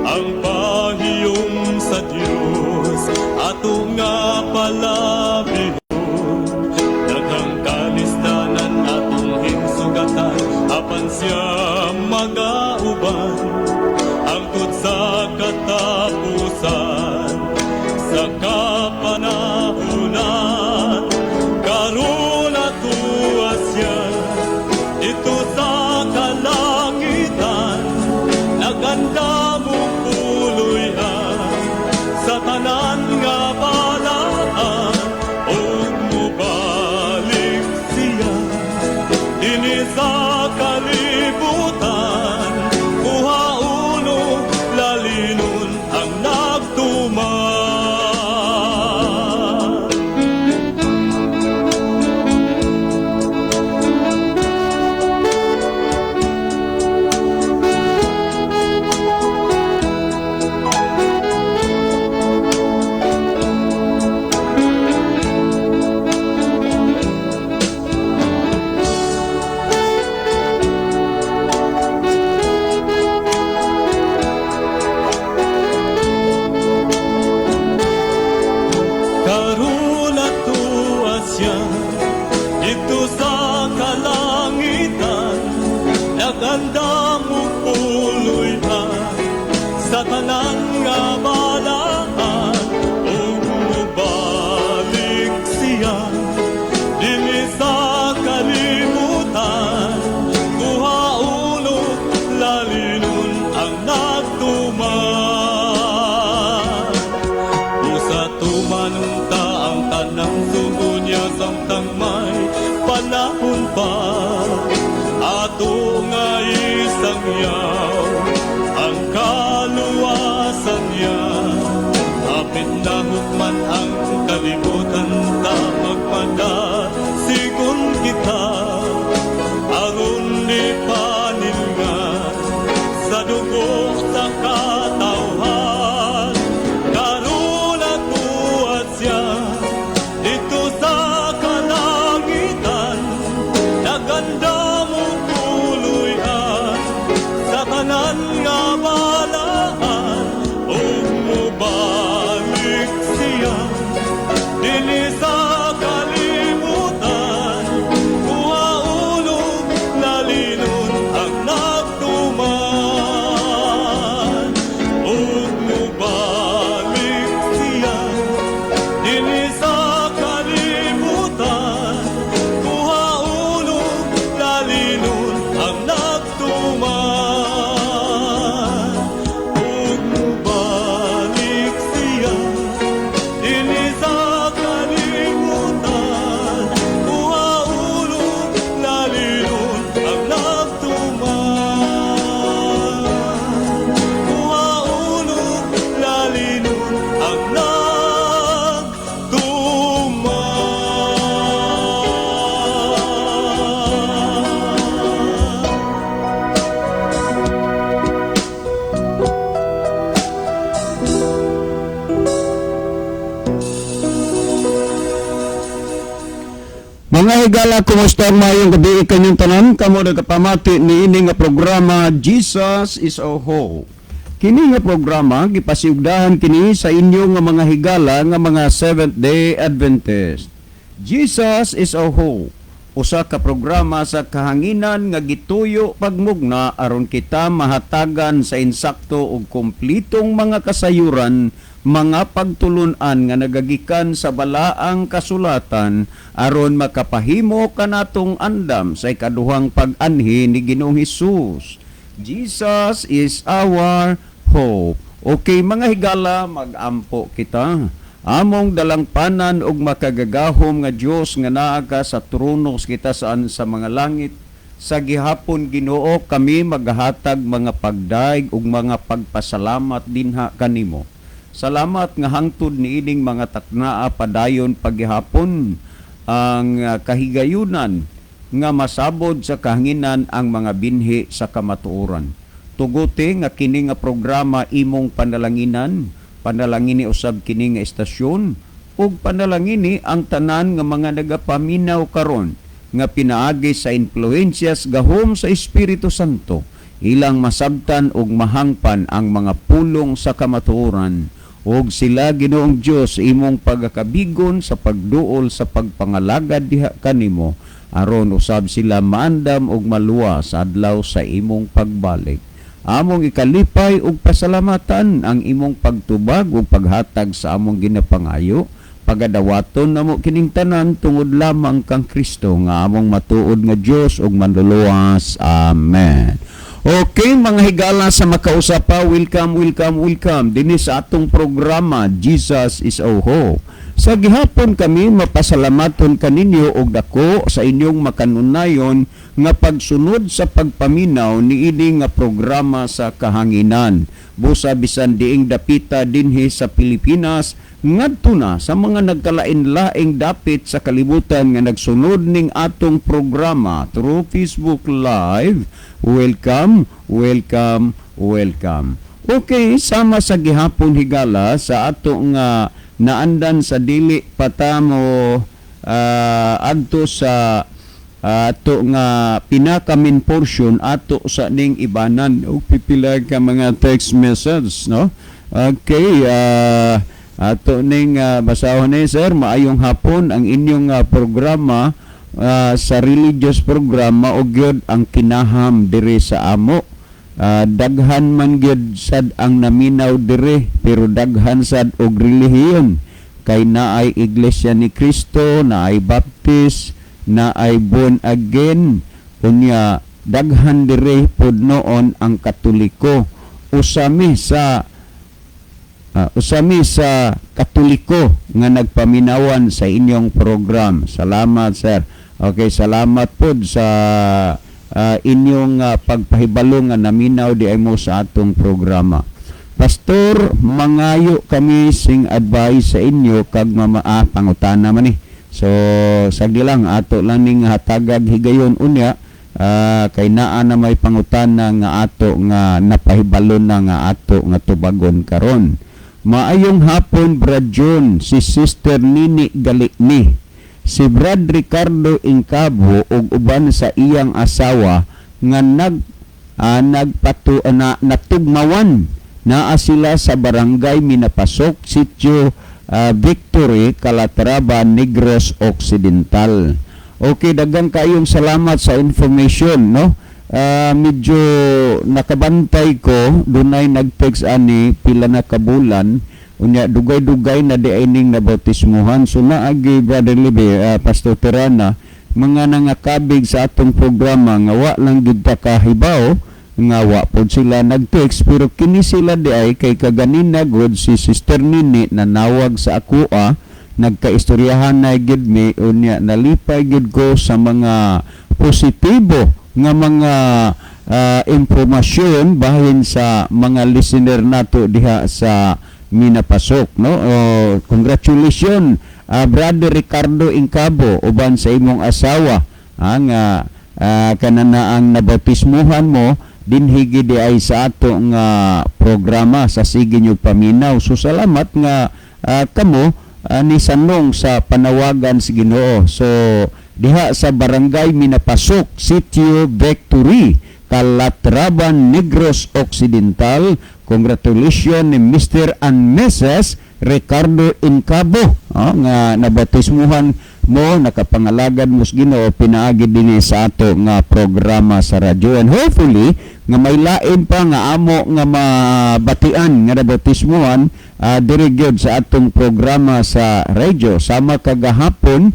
Ang pahiyom sa Dios ato nga palabihon. Daghang kalisdanan atong hinsugatan, apan siya magauban hangtod sa katapusan sa kapanahunan. Karon atuwa siya didto sa kalangitan, nagandam og puloy-an sa tanan nga balaan, ug mobalik siya dinhi sa kalibutan, kuhaon ug lalinon ang nagtuman. Karon atuwa siya didto sa kalangitan, nagandam og puloy-an sa tanan nga balaan, ug mobalik siya dinhi sa kalibutan, kuhaon ug lalinon ang nagtuman. Usa tumanon ta ang tanang sugo niya samtang may panahon pa, ato nga isangyaw ang kaluwasan niya. Hapit na hukman ang kalibutan, ta magmadasigon kita aron di panilngan sa dugo sa katawhan. Karon atuwa siya didto sa kalangitan, nagandam og puloy-an sa tanan nga balaan, ug mobalik siya dinhi sa kalibutan, kuhaon ug lalinon ang nagtuman, ug mobalik siya dinhi sa kalibutan, kuhaon ug lalinon ang nagtuman, ug mobalik siya dinhi sa kalibutan, kuhaon ug lalinon ang nagtuman, kuhaon ug lalinon ang nagtuman. Mga higala, kumusta, maayong gabi kanyong tanan? Kamo nagapamati ni ini nga programa, Jesus is Our Hope. Kini nga programa gipasiugdahan kini sa inyo nga mga higala nga mga Seventh Day Adventist. Jesus is Our Hope. Usa ka programa sa kahanginan nga gituyo pagmugna aron kita mahatagan sa insakto ug kumplitong mga kasayuran, mga pagtulunan nga nagagikan sa balaang kasulatan aron makapahimo kanatong andam sa ikaduhang pag-anhi ni Ginoong Hesus. Jesus is our hope. Okay, mga higala, magampo kita. Among dalangpanan ug makagagahom nga Dios nga naa ka sa trono kita saan sa mga langit, sa gihapon, Ginoo, kami maghatag mga pagdaig ug mga pagpasalamat dinha kanimo. Salamat nga hangtod niining mga taknaa padayon paghihapon ang kahigayunan nga masabod sa kahanginan ang mga binhi sa kamatuoran. Tuguti nga kini nga programa imong panalanginan, panalangini usab kini nga estasyon ug panalangini ang tanan nga mga nagapaminaw karon nga pinaagi sa influensyas gahom sa Espiritu Santo. Ilang masabtan ug mahangpan ang mga pulong sa kamatuoran, ug sila, Ginoong Dios, imong pagakabigon sa pagduol sa pagpangalagad diha kanimo, aron usab sila maandam ug maluwas sa adlaw sa imong pagbalik. Among ikalipay ug pasalamatan ang imong pagtubag ug paghatag sa among ginapangayo. Pagadawaton namo kining tanan tungod lamang kang Kristo nga among matuod nga Dios ug Manluluwas. Amen. Okay, mga higala sa makausa pa, welcome, welcome, welcome dinhi sa atong programa Jesus is Our Hope. Sa gihapon kami mapasalamaton kaninyo og dako sa inyong makanunayon nga pagsunod sa pagpaminaw niini nga programa sa kahanginan. Busa bisan diing dapita dinhi sa Pilipinas ngadto na sa mga nagkalain-laing dapit sa kalibutan nga nagsunod ning atong programa through Facebook Live. Welcome, welcome, welcome. Okay, sama sa gihapon, higala, sa ato nga naandan sa dili patamo adto sa ato nga pinaka main portion, ato sa ning ibanan og pipila ka mga text message, no? Okay, ato ning basahon ni sir. Maayong hapon. Ang inyong programa sa religious program mao gyud ang kinaham diri sa amo. Daghan man gyud sad ang naminaw dire, pero daghan sad og relihiyon kay naay Iglesia ni Cristo, naay Baptist, naay born again. Unya daghan dire pod noon ang Katoliko. Usami sa Katoliko nga nagpaminawan sa inyong program. Salamat, sir. Okay, salamat pod sa inyong pagpahibalo nga naminaw di ay mo sa atong programa. Pastor, mangayo kami sing advice sa inyo kag mama, pangutana man ni. So, sagdi lang, ato lang ning hatagag higayon unya kay naa na may pangutana nga ato nga napahibalo na nga ato nga tubagon karon. Maayong hapon, Brad John, si Sister Nini Galikni. Si Brad Ricardo Incabo ug uban sa iyang asawa nga nag nagpatu na natugmawan, naa sila sa Barangay Minapasok, Sitio Victory, Calatrava, Negros Occidental. Okay, daghan kayong salamat sa information, no? Medyo nakabantay ko, dunay nag-text ani pila na kabulan, unya dugay-dugay na di ning nabautismuhan. So naagi, Brother Libe, Pastor Tirana, mga nangakabig sa atong programa nga wa lang gid ta kahibaw nga wa pod sila nag-text, pero kini sila di ay kay kaganina gud si Sister Nini nanawag sa akoa, nagkaistoryahan na gid mi. Unya nalipay gid ko sa mga positibo nga mga impormasyon bahin sa mga listener nato diha sa Minapasok, no? Oh, congratulations, Brother Ricardo Incabo uban sa imong asawa ang kanana ang nabautismuhan mo dinhi gid ay sa ato nga programa sa sige nyo paminaw. So salamat nga kamo ni sanong sa panawagan sa Ginoo. So diha sa Barangay Minapasok, Sitio Victory, Calatrava, Negros Occidental. Congratulations ni Mr. and Mrs. Ricardo Incabo, oh, nga nabautismuhan mo, nakapangalagad mo sa Ginoo pinaagi dinhi sa ato nga programa sa radyo, and hopefully nga may lain pa nga amo nga mabatian nga nabautismuhan diri gyud sa atong programa sa radyo, sama kagahapon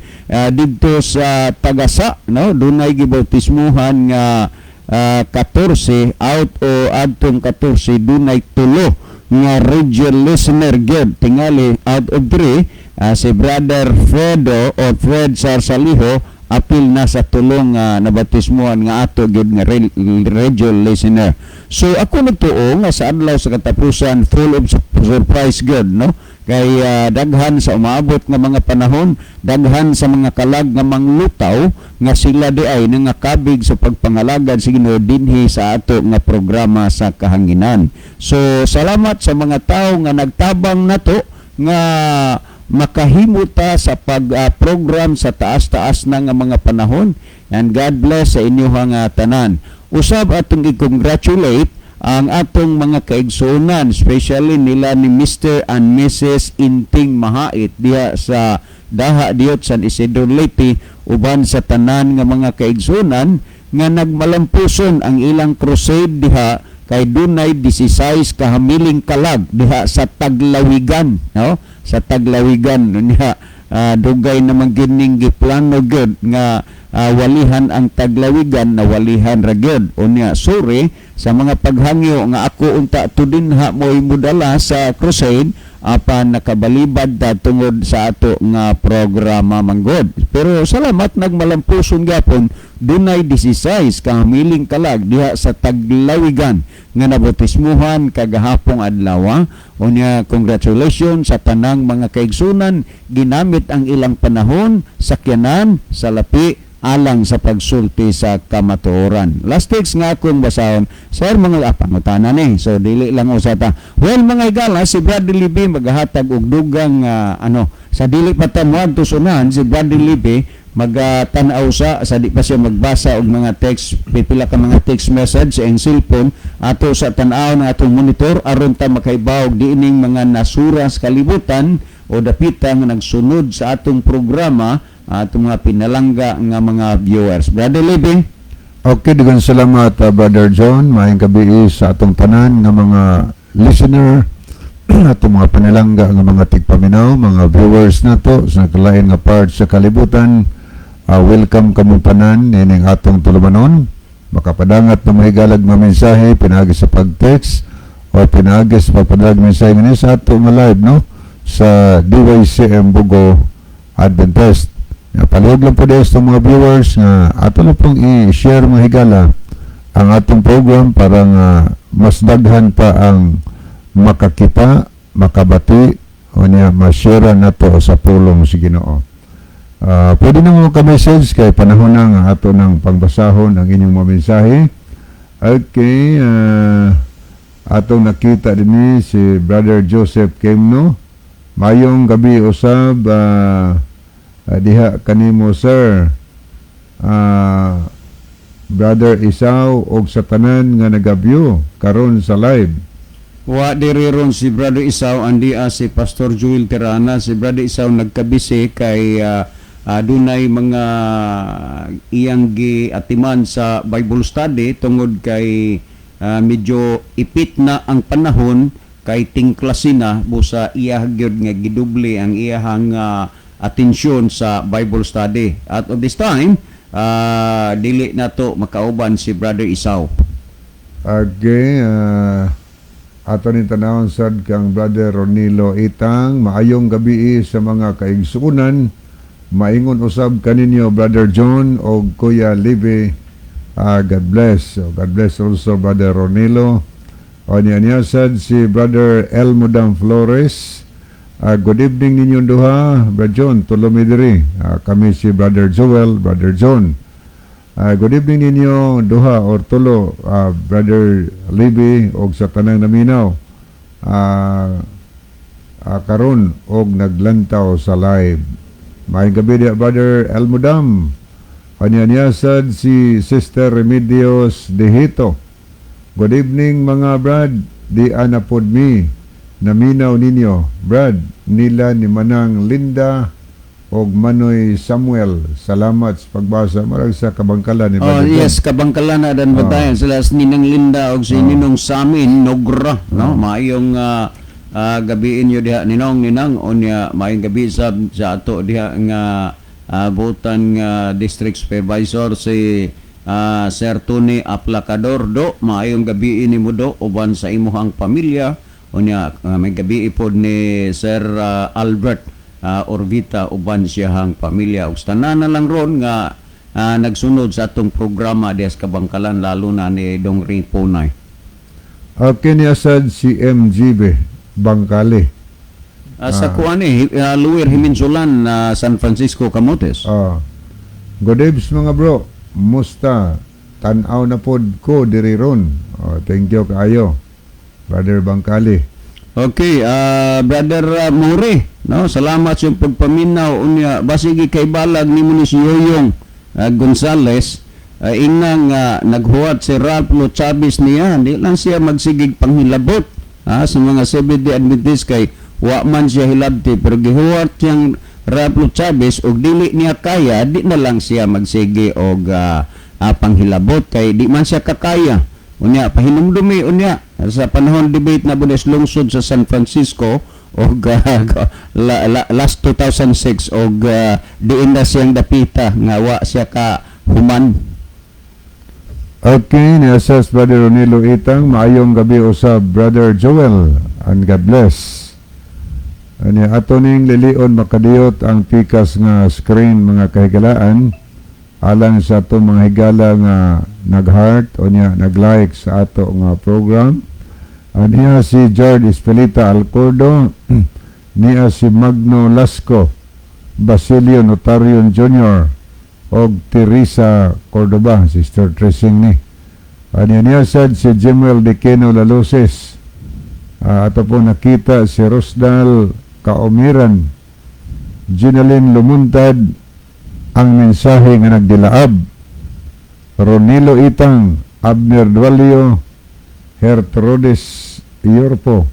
didto sa Tagasa, no? Dunay gibautismuhan nga 14 out o adtong 14, dunay tulo nga radio listener gyud tingali out of 3. Si Brother Fredo o Fred Sarsaliho apil na sa tulong nabautismuhan nga ato gyud nga radio listener. So ako nagtuo nga sa adlaw sa katapusan full of surprise gyud, no? Kay daghan sa umaabot nga mga panahon, daghan sa mga kalag nga manglutaw nga sila di ay nangakabig sa pagpangalagad sa Ginoo dinhi sa ato nga programa sa kahanginan. So salamat sa mga tao nga nagtabang nato nga makahimo ta sa pag-program sa taas-taas na nga mga panahon, and God bless sa inyo nga tanan. Usab atong i-congratulate ang atong mga kaigsuonan, especially nila ni Mr. and Mrs. Inting Mahait diha sa Daha Diot, San Isidro, Leyte, uban sa tanan nga mga kaigsuonan nga nagmalampuson ang ilang crusade diha kay dunay 16 kahamiling kalag diha sa Taglawigan, no, sa Taglawigan. Unya dugay naman gining giplano gyud nga walihan ang Taglawigan, na walihan ra gyud. Unya sorry sa mga paghangyo nga ako unta to dinha mo'y mudala sa crusade, apan nakabalibad ta tungod sa ato nga programa manggod. Pero salamat, nagmalampuson gyapon. Dunay 16 kahamiling kalag diha sa Taglawigan nga nabautismuhan kagahapong adlaw. Unya congratulations sa tanang mga kaigsunan, ginamit ang ilang panahon, sakyanan, salapi alang sa pagsulti sa kamatuoran. Last text nga akong basahon, sir, mga pangutana ni. So dili lang usa ta. Well, mga higala, si Brother Libby maghahatag og dugang ano sa dili pa ta moadto sunahan, si Brother Libby magatan-aw sa di pa siya magbasa og mga text, pipila ka mga text message sa iyang cellphone. Ato sa tan-aw ng atong monitor aron ta makaibaw og diining mga nasura sa kalibutan o dapita nga nagsunod sa atong programa, atong mga pinalangga nga mga viewers. Brother Libby. Okay, daghang salamat, Brother John. Maayong gabi sa atong tanan nga mga listener, atong mga panalangga nga mga tigpaminaw, mga viewers nato sa nakalain nga part sa kalibutan. Welcome kamo tanan nining atong tulumanon. Makapadangat na mahigalag mga mensahe pinaagi sa pag-text o pinaagi sa pagpadalag mensahe ngani sa ato nga live, no, sa DYCM Bogo Adventist. Ya, palihog lang po sa mga viewers nga ato na pong i-share, mga higala, ang atong program para nga mas daghan pa ang makakita, makabati o niya ma-share nato sa pulong si Ginoo. Pwede na mo ka-message kay panahon na nga ato ng pangbasahon ang inyong mga mensahe. Okay, atong nakita din si Brother Joseph Kemno. Mayong gabi usab diha kanimo, sir. Brother Isaw og sa tanan nga nagabyo karon sa live. Wa diri ron si Brother Isaw, andia si Pastor Joel Tirana. Si Brother Isaw nagkabisi kay dunay mga iyang giatiman sa Bible study tungod kay medyo ipit na ang panahon kay tingklase na, busa iya gyud nga giduble ang iyahang atensyon sa Bible study. At of this time, dili na to makauban si Brother Isaw. Okay, ato ning tanawon sad kang Brother Ronilo Itang, maayong gabi sa mga kaigsuonan. Maingon usab kaninyo, Brother John og Kuya Libe. God bless. So, God bless also, Brother Ronilo. O niya niya sad si Brother Elmodam Flores. Good evening ninyong duha, Brother John, tulo mi diri. Kami si Brother Joel, Brother John. Good evening ninyo duha or tulo, Brother Libby og sa tanang naminaw. Karon og naglantaw sa live. Maayong gabi diya, Brother Elmodam. Kanya niya sad si Sister Remedios Dehito. Good evening, mga brad, di ana pod mi naminaw ninyo. Brad, nila ni Manang Linda og Manoy Samuel. Salamat sa pagbasa. Marag sa Kabangkalan ni Oh, Brother John. yes, Kabangkalan na dan batayan sila si Ninang Linda og si Ninong Samin Nogra, no? Maayong gabi inyo diha, Ninong, Ninang. Unya maayong gabi sa ato diha nga butan nga district supervisor, si Sir Tony Aplacador do. Maayong gabi ini mo do uban sa imuhang pamilya. Unya may gabi pod ni Sir Albert Orvita uban siyahang pamilya ug tanan na lang ron nga nagsunod sa atong programa diha sa Kabangkalan, lalo na ni Dong Riponay. Okay, niya sad si MGB Bangkali. Sa kuan eh, Luir Himinsulan na San Francisco, Camotes. Good eves, mga bro. Musta? Tan-aw na pod ko diri ron. Oh, thank you kaayo, Brother Bangkali. Okay, Brother More, no? Salamat sa iyong pagpaminaw. Unya basigi kay balag nimo ni si Yoyong Gonzales. Ingna nga naghuwat si Ralph Chavez niya, di lang siya magsigig panghilabot sa mga Seventh-day Adventist kay wa man siya hilabti, pero gihuwat siyang Ralph Chavez og dili niya kaya, di na lang siya magsige og panghilabot kay di man siya kakaya. Unya pahinumdumi unya sa panahon debate na bunes lungsod sa San Francisco og last 2006 og diin na siyang dapita nga wa siya ka human. Okay, ni asas Brother Ronilo Itang, maayong gabi usab, Brother Joel, and God bless. Ani ato ning lilion makadiyot ang pikas nga screen, mga kahigalaan, alang sa ato mga higala nga nag-heart o niya nag-like sa ato nga program. Aniya si George Espelita Alcordo, niya si Magno Lasco, Basilio Notarion Jr., og Teresa Cordoba, Sister Tracing ni. Aniya niya sad si Jimuel Dequeno Laluces. Ato po nakita si Rosdal Kaomiran, Ginalyn Lumuntad, ang mensahe nga nagdilaab, Ronilo Itang, Abner Dualio, Gertrudes Yorpo,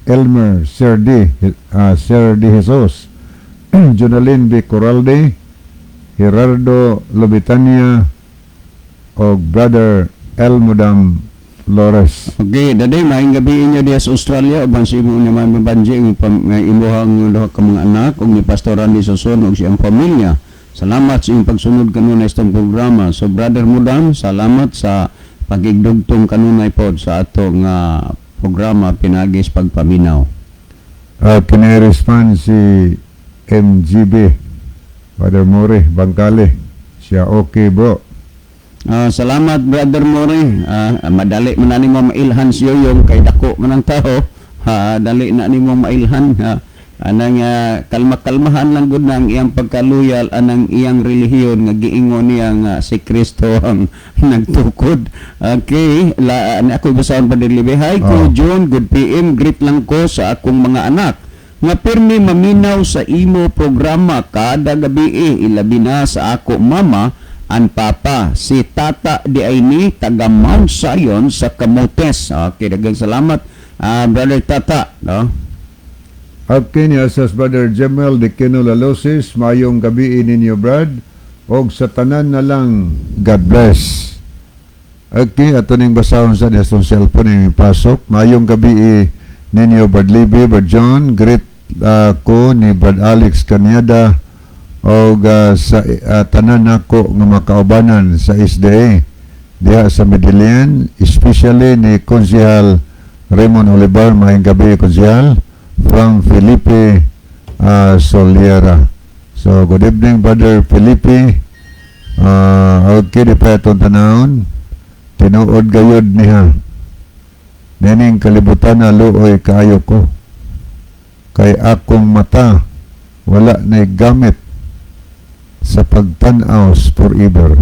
Elmer Sir D. Jesus, Jonalyn B. Coralde, Gerardo Lobitania, og Brother Elmudam Flores. Okay, daday maayong gabi inyo diya sa Australia uban sa imo nga mga Banji nga imuhang duha ka mga anak ug ni Pastor Randy Suson ug siyang pamilya. Salamat sa iyong pagsunod kanunay sa itong programa. So Brother Mudam, salamat sa pagigdugtong kanunay pod sa atong programa pinagis pagpaminaw. Kini-respond si MGB, Brother More Bangkale. Siya, okay bro. Salamat, Brother More. Madali man na nimo mailhan si Yoyong kay dako man ang tao. Ha, dali na nimo mailhan. Ha. Anang kalma-kalmahan lang gud na ang iyang pagkaluyal anang iyang relihiyon nga giingon niya nga si Kristo ang nagtukod. Okay, la ani ako basahon pa dili. Hi ko John, good PM, greet lang ko sa akong mga anak nga pirmi maminaw sa imo programa kada gabi eh, ilabi na sa ako mama and papa, si Tata di ay ni taga Mount Zion sa Camotes. Okay, daghang salamat, Brother Tata, no? Okay, ni asas Brother Jemel de Keno Lalosis, mayong gabi ninyo, Brad, og sa tanan na lang, God bless. Okay, ato ning basahon sa atong cellphone ning pasok. Mayong gabi ninyo, Brad Libby, Brad John, greet ko ni Brad Alex Canyada og sa tanan nako nga makaubanan sa SDA diha sa Medellin, especially ni Konsehal Raymond Olivar. Maayong gabi, Konsehal, from Felipe Soliera. So good evening, Brother Felipe. Okay, di pa itong tanawon. Tinuod gayod niya. Nining kalibutan na luoy kaayo ko. Kay akong mata wala na gamit sa pagtanaw forever.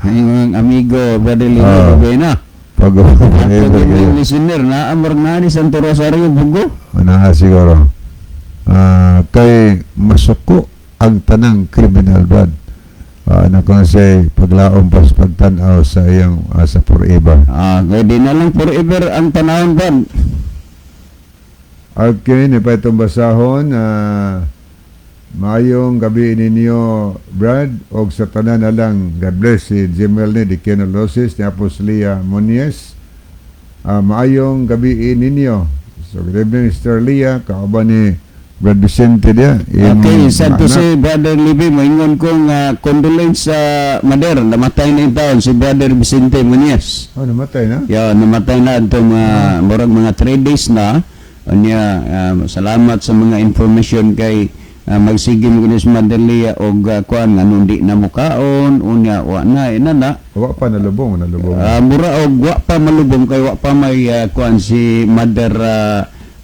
Ang amigo Brother Lino Rubena. Pag Ato forever yung kayo. Listener na amor nga ni Santo Rosario Bugo. Naa siguro. Kay masuko ang tanang criminal, Brad. Na kung say paglaom pas pagtanaw sa iyang sa forever. Pwede na lang forever ang tanawon, Brad. Okay, ni pa itong basahon. Maayong gabi ninyo, Brad, og sa tanan na lang, God bless, si Jimel ni Di Kenolosis, ni Aposlia Monies. Maayong gabi ninyo. So, good evening, Mr. Lia, kauban ni Brad Vicente dia. Iyang Okay, sad to anak. say, Brother Libby, maingon kong condolence sa Mader, namatay na yung taon si Brother Vicente Muñez. Oh, namatay na? Yeah, namatay na itong murag mga 3 days na. Unya, salamat sa mga information kay magsige mo kunis Mother Leah og kuan nga di na mukaon, unya wa na ina na. Wa pa nalubong, nalubong. Mura og wa pa malubong kay wa pa may kuan si Mother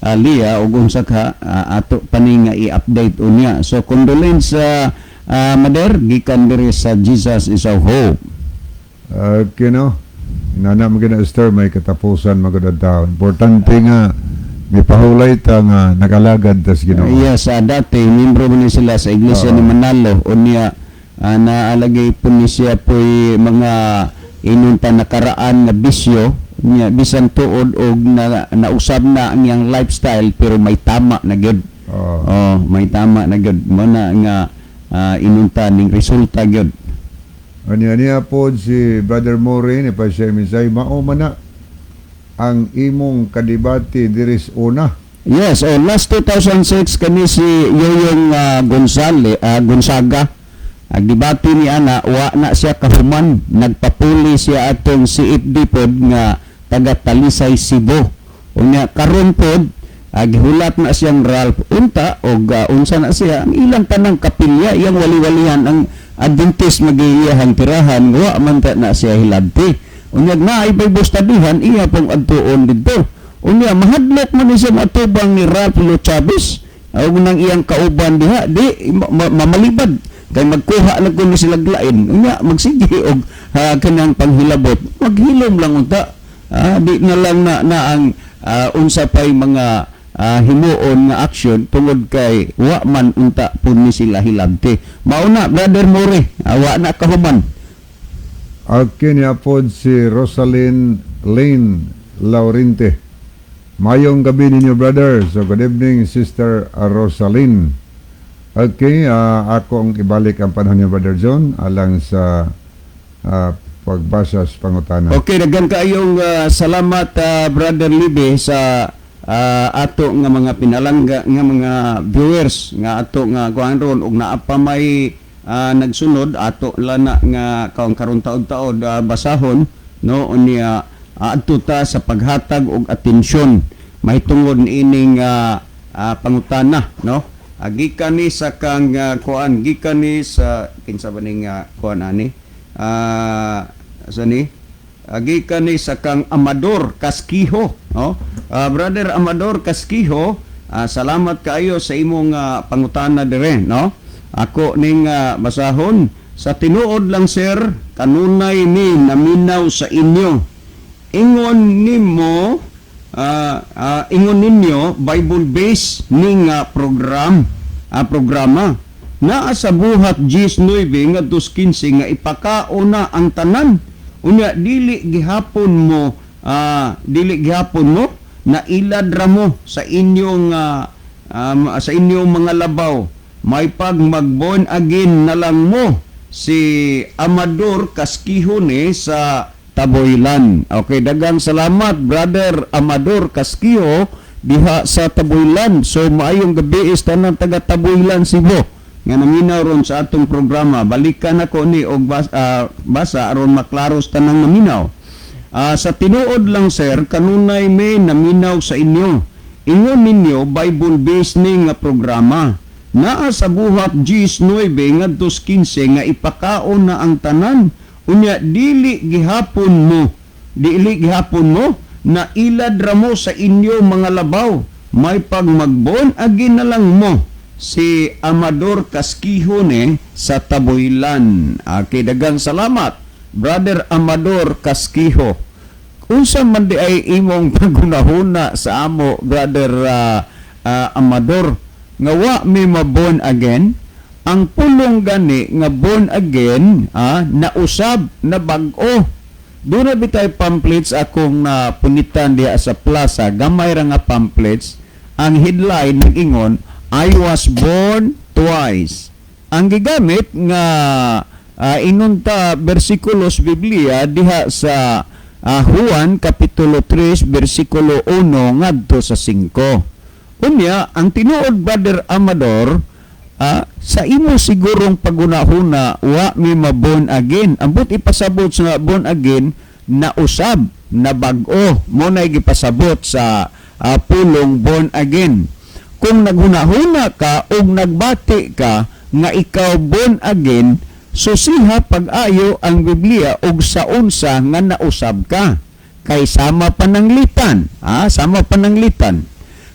Leah og unsa ka ato pa ni nga i-update unya. So condolence sa Mother gikan diri sa Jesus is Our Hope. Okay, no? Nana mo gina star may katapusan magud ang tao. Importante nga may pahulay ta nga nagalagad tas Ginoo. Yes, dati membro man ni sila sa Iglesia ni Manalo unya. Naalagay po ni siya po'y mga inunta nakaraan nga bisyo niya, bisan tuod og na, nausab na ang iyang lifestyle, pero may tama na gyud. Oh. Oh, may tama na gyud mo na nga inunta ning resulta gyud. Anya niya po si Brother Maureen, ipa siya minsay, mao man na ang imong kadibati diris una. Yes, oh, last 2006 kani si Yoyong Gonzaga. Ang debate ni ana, wa na siya kahuman, nagpapuli siya atong CFD pod nga taga Talisay, Cebu. Unya karon pod gihulat na siyang Ralph unta og unsa na siya ang ilang tanang kapilya, iyang wali-walihan ang Adventist magiyahang tirahan, wa man ta na siya hilabti. Unya na ay Bible studyhan iya pong adtuon didto. Unya mahadlok man ni siya matubang ni Ralph Lo Chavez og nang iyang kauban diha di mamalibad kay magkuha lang kuno sila lain. Unya magsige og kanang panghilabot, maghilom lang unta. Di na lang na, na ang unsa pay mga himuon nga action tungod kay wa man unta pud ni sila hilabti. Mao na, Brother More, wa na kahuman. Okay niya po si Rosalyn Lane Laurente. Mayong gabi ninyo, brother. So good evening, Sister Rosalyn. Okay, ako ang ibalik ang panahon niyo, Brother John, alang sa pagbasa sa pangutana. Okay, daghan kaayong salamat, Brother Libe, sa ato nga mga pinalangga nga mga viewers nga ato nga kuan ron og naa pa may nagsunod ato lana nga kaon karon taod-taod basahon, no? Unya adto ta sa paghatag og atensyon mahitungod niining pangutana, no? Gikan ni sa kang kuan, gikan ni sa kinsa ba ning kuan ani, sa ni gikan ni sa kang Amador Kaskiho, no? Brother Amador Kaskiho, salamat kaayo sa imong pangutana dire, no? Ako ning basahon. Sa tinuod lang, sir, kanunay ni naminaw sa inyo. Ingon nimo, ingon ninyo Bible based ni nga programa. Naa sa Buhat 19 ngadto 15 nga ipakaon na ang tanan. Unya dili gihapon mo na ilad ra mo sa inyong mga labaw. May pag mag-born again na lang mo. Si Amador Kaskiho ni sa Taboylan. Okay, daghang salamat, Brother Amador Kaskiho diha sa Taboylan. So maayong gabi is tanan taga Taboylan, Cebu nga naminaw ron sa atong programa. Balikan ako ni og basa aron maklaro sa tanang naminaw. Sa tinuod lang, sir, kanunay may naminaw sa inyo. Ingon ninyo Bible based ni nga programa. Naa sa Buhat 19 ngadto 15 nga ipakaon na ang tanan. Unya dili gihapon mo na ilad ra mo sa inyo mga labaw. May pag mag-born again na lang mo. Si Amador Kaskiho ni sa Taboylan. Okay, daghang salamat, Brother Amador Kaskiho. Unsa man di ay imong pagunahuna sa amo, Brother Amador, nga wa mi ma-born again? Ang pulong gani nga born again, nausab na bag-o. Doon na bitay pamphlets akong na punitan diha sa plaza, gamay ra nga pamphlets. Ang headline nag-ingon, "I was born twice." Ang gigamit nga inunta bersikulos Biblia diha sa Juan kapitulo 3 bersikulo 1 ngadto sa 5. Unya ang tinuod, Brother Amador, sa imo sigurong pagunahuna wa mi ma-born again. Ambot ipasabot sa born again, na usab na bag-o mo na gipasabot sa pulong born again. Kung naghunahuna ka og nagbati ka nga ikaw born again, susiha pag-ayo ang Biblia og sa unsa nga nausab ka. Kay sama pananglitan, sama pananglitan.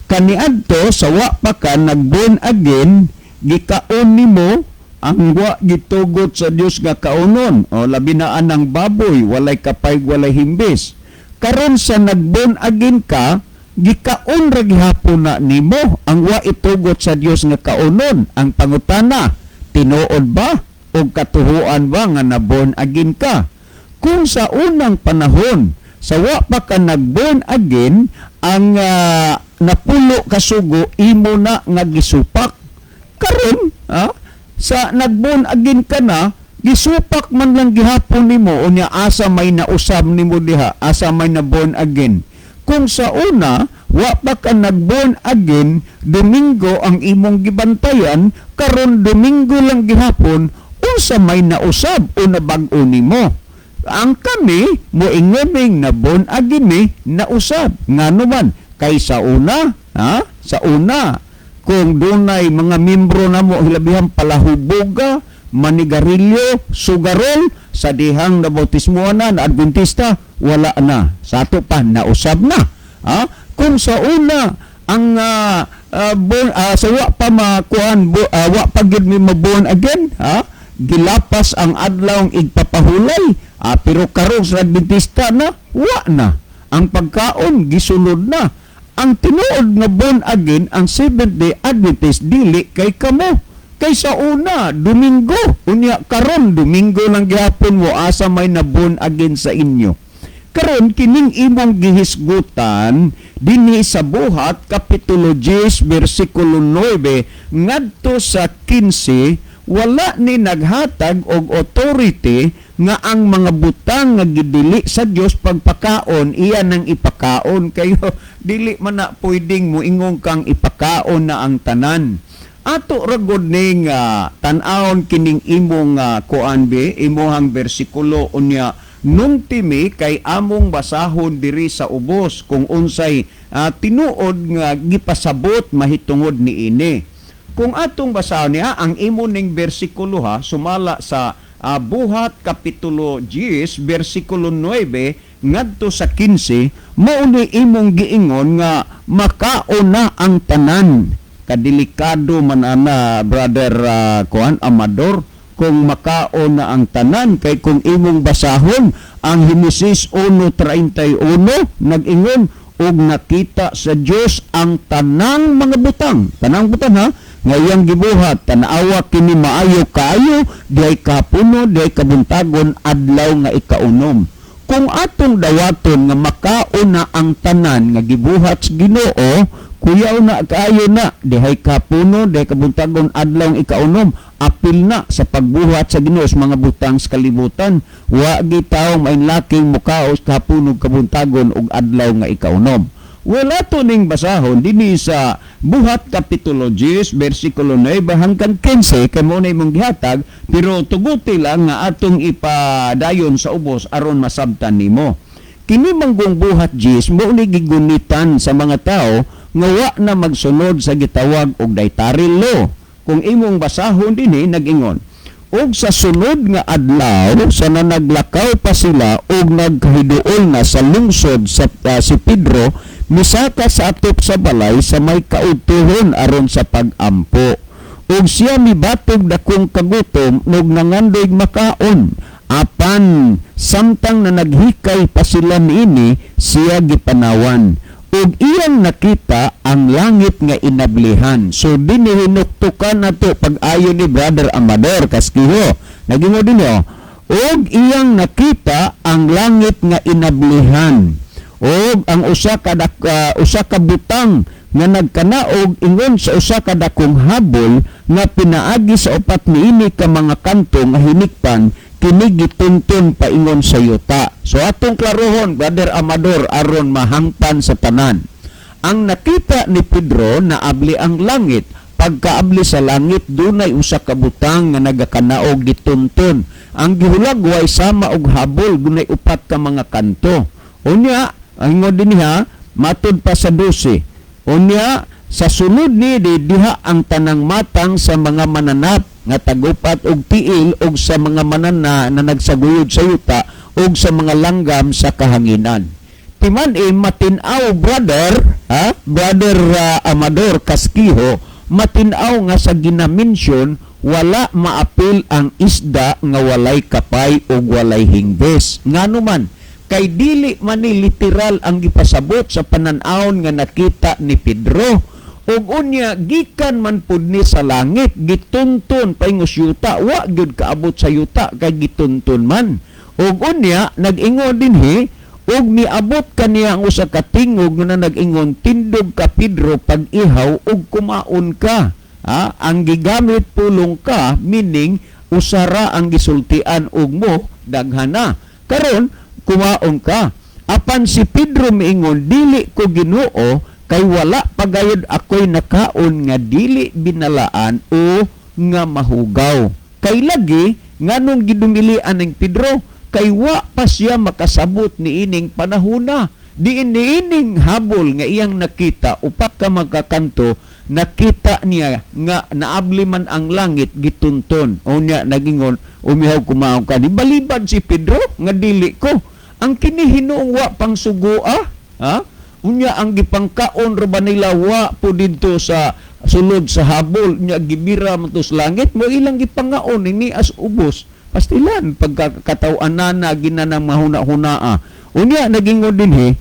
Kaniadto sa wa pa ka nag-born again, gikaon nimo ang wa gitugot sa Dios nga kaunon. O labi na anang baboy, walay kapay, walay himbis. Karon sa nag-born again ka, gikaon ra gihapon na nimo ang wa itugot sa Dios nga kaunon. Ang pangutana, tinuod ba? Og katuhuan ba nga na born again ka? Kung sa unang panahon, sa wa pa ka nag-born again, ang 10 ka sugo imo na nga gisupak. Karon, sa nag-born again ka na, gisupak man lang gihapon nimo. Unya asa may nausab nimo diha? Asa may na born again? Kung sa una wa pa ka nag-born again, Domingo ang imong gibantayan, karon Domingo lang gihapon, unsa may nausab o nabag-o nimo? Ang kami moingon na born again mi, nausab. Ngano man? Kay sa una, ha, sa una, kung dunay mga membro namo, hilabihan palahuboga, manigarilyo, sugarol, sa dihang nabautismo na na Adventista, wala na. Sa ato pa nausab na, ha? Kung sa una ang born, sa wa pa makuan, wa pa gid mi maborn again, ha, gilapas ang adlaw igpapahulay, pero karon sa Adventista na, wa na ang pagkaon, gisulod na. Ang tinuod nga born again ang Seventh Day Adventist, dili kay kamo. Kay sa una Domingo, unya karon Domingo lang gihapon mo, asa may na born again sa inyo? Karon kining imong gihisgutan dinhi sa Buhat kapitulo 10 bersikulo 9 ngadto sa 15, wala ni naghatag og authority nga ang mga butang nga gidili sa Dios pagpakaon, iya nang ipakaon kayo. Dili man na pwedeng moingon kang ipakaon na ang tanan. Ato ra gud ning tan-awon kining imong kuan be, imuhang bersikulo. Unya nungtimi kay among basahon diri sa ubos kung unsay tinuod nga gipasabot mahitungod niini. Kung atong basahon niya ang imo ning bersikulo, ha, sumala sa Buhat kapitulo 10 bersikulo 9 ngadto sa 15, mao ni imong giingon nga makaon na ang tanan. Kadelikado man ana, Brother kuan Amador, kung makaon na ang tanan, kay kung imong basahon ang Henesis 1:31, nag-ingon, "Ug nakita sa Dios ang tanang mga butang," tanang butang ha, "nga iyang gibuhat, tan-awa kini maayo kaayo. Diay kahapono, diay kabuntagon, adlaw nga ikaunom." Kung atong dawaton nga makaon na ang tanan nga gibuhat sa Ginoo, kuyaw na kaayo na dihay kahapono, dihay kabuntagon, adlaw nga ikaunom, apil na sa pagbuhat sa Ginoo sa mga butang sa kalibutan. Wa gitaw mainlaking mukaos kahapono, kabuntagon ug adlaw nga ikaunom. Wala to ning basahon dinhi sa Buhat kapitulo 10 bersikulo 9 hanggang 15, kay mo na imong gihatag, pero tuguti lang nga atong ipadayon sa ubos aron masabtan nimo. Kini manggong Buhat 10 mo ni gigunitan sa mga tao nga wa na magsunod sa gitawag og dietary law. Kung imong basahon dinhi, nag-ingon, "Ug sa sunod nga adlaw, sa nanaglakaw pa sila ug nagkahiduol na sa lungsod sa si Pedro misaka sa atop sa balay sa may kaudtuhon aron sa pagampo. Ug siya mibatog dakong kagutom ug nangandoy makaon. Apan samtang na naghikay pa sila niini, siya gipanawan ug iyang nakita ang langit nga inablihan." So dinhi hinuktukan nato pag-ayo ni Brother Amador Kaskiho. Nagimo din yo. "Ug iyang nakita ang langit nga inablihan ug ang usa ka butang nga nagkanaog ingon sa usa ka dakong habol nga pinaagi sa upat niini ka mga kanto nga hinikpan, kini gitunton paingon sa yuta." So atong klarohon, Brother Amador, aron mahangpan sa tanan. Ang nakita ni Pedro, naabli ang langit. Pagkaabli sa langit, dunay usa ka butang nga nagakanaog, gitunton. Ang gihulagway sama og habol, dunay upat ka mga kanto. Unya, ang ingon dinhi, matud pa sa 12. "Unya, sa sunod ni diha ang tanang matang sa mga mananap nga tagupat og tiil og sa mga manana na nagsaguyod sa yuta og sa mga langgam sa kahanginan." Timan e matin-aw, brother, ha? Brother Amador Kaskiho, matin-aw nga sa ginamensyon wala maapil ang isda nga walay kapay ug walay hingbes. Ngano man? Kay dili man ni literal ang gipasabot sa panan-awon nga nakita ni Pedro. Ug unya gikan man pud ni sa langit, gitunton paingos yuta, wa gyud kaabot sa yuta kay gitunton man. Ug unya nag-ingon dinhi, ug miabot kaniya ang usa ka tingog nga nag-ingon, "Tindog ka, Pedro, pag-ihaw ug kumaon ka." Ha? Ang gigamit pulong "ka", meaning usara ang gisultian ug mo daghana. Karon kumaon ka. Apan si Pedro miingon, "Dili ko, Ginoo, kay wala pagayod ako'y nakaon nga dili binalaan o nga mahugaw." Kay lagi nganong gidumilian ning Pedro? Kay wa pa siya makasabot niining panahuna. Diin niining habol nga iyang nakita, upat ka magkakanto, nakita niya nga naabli man ang langit, gitunton. Unya nagingon, "Umihaw, kumaon ka." Ni balibad si Pedro nga dili ko. Ang kini hinuong wa pang sugua, ha? Unya ang gipangkaon ra ba nila wa po didto sa sulod sa habol, nya gibira man to sa langit mo ilang gipangaon ini as ubos. Pastilan pagkakataw-anana ginanang mahuna-hunaa. Unya nagingon dinhi,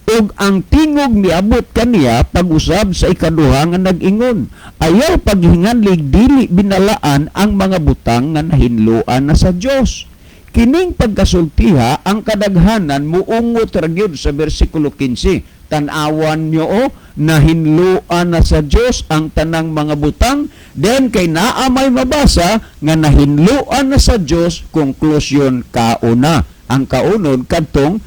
ug ang tingog miabot kaniya pag-usab sa ikaduha nga nag-ingon, "Ayaw paghinganlig dili binalaan ang mga butang nga nahinloan na sa Dios." Kining pagkasultiha, ang kadaghanan muungot ra gyud sa bersikulo 15. Tan-awan nyo o, nahinloan na sa Dios ang tanang mga butang. Then kay naa may mabasa nga nahinloan na sa Dios, conclusion kauna. Ang kaunon kadtong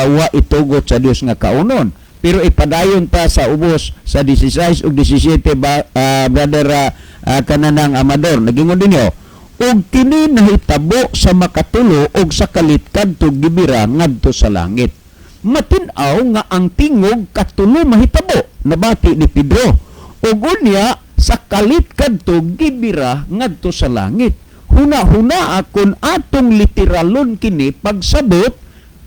wa itugot sa Dios nga kaunon. Pero ipadayon ta sa ubos sa 16 ug 17 ba, brother kananang Amador. Nagingon dinyo, ug kini nahitabo sa makatulo og sa kalit kadto gibira ngadto sa langit. Matin-aw nga ang tingog katulo mahitabo, nabati ni Pedro. Ug unya sa kalit kadto gibira ngadto sa langit. Huna-huna kung atong literalon kini pagsabot,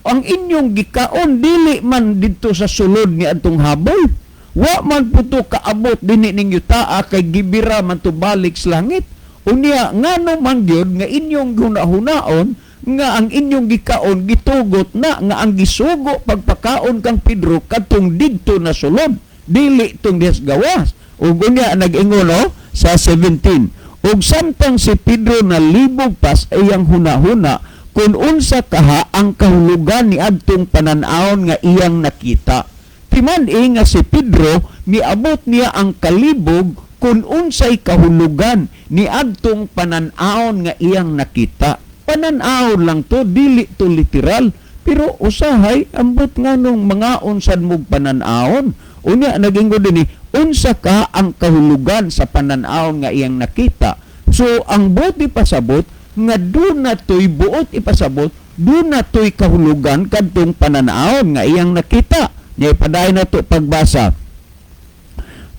ang inyong gikaon dili man didto sa sulod ni atong habol. Wa man po to kaabot dinhi ning yutaa kay gibira man to balik sa langit. Unya ngano man gyud nga inyong hunahunaon nga ang inyong gikaon gitugot na, nga ang gisugo pagpakaon kang Pedro kadtong didto na sulod, dili tong des gawas? Ug unya nag-ingon, no, sa 17, ug samtang si Pedro nalibog pas iyang hunahuna kung unsa kaha ang kahulugan ni adtong panan-awon nga iyang nakita. Timan-i nga si Pedro miabot niya ang kalibog kung unsay kahulugan ni adtong panan-awon nga iyang nakita. Panan-awon lang to, dili to literal. Pero usahay ambot nganong mangaon sad mog panan-awon. Unya naging dinhi, unsa ka ang kahulugan sa panan-awon nga iyang nakita. So ang buot ipasabot nga duna to'y buot ipasabot, duna to'y kahulugan kadtong panan-awon nga iyang nakita. Nya ipadayon na to pagbasa.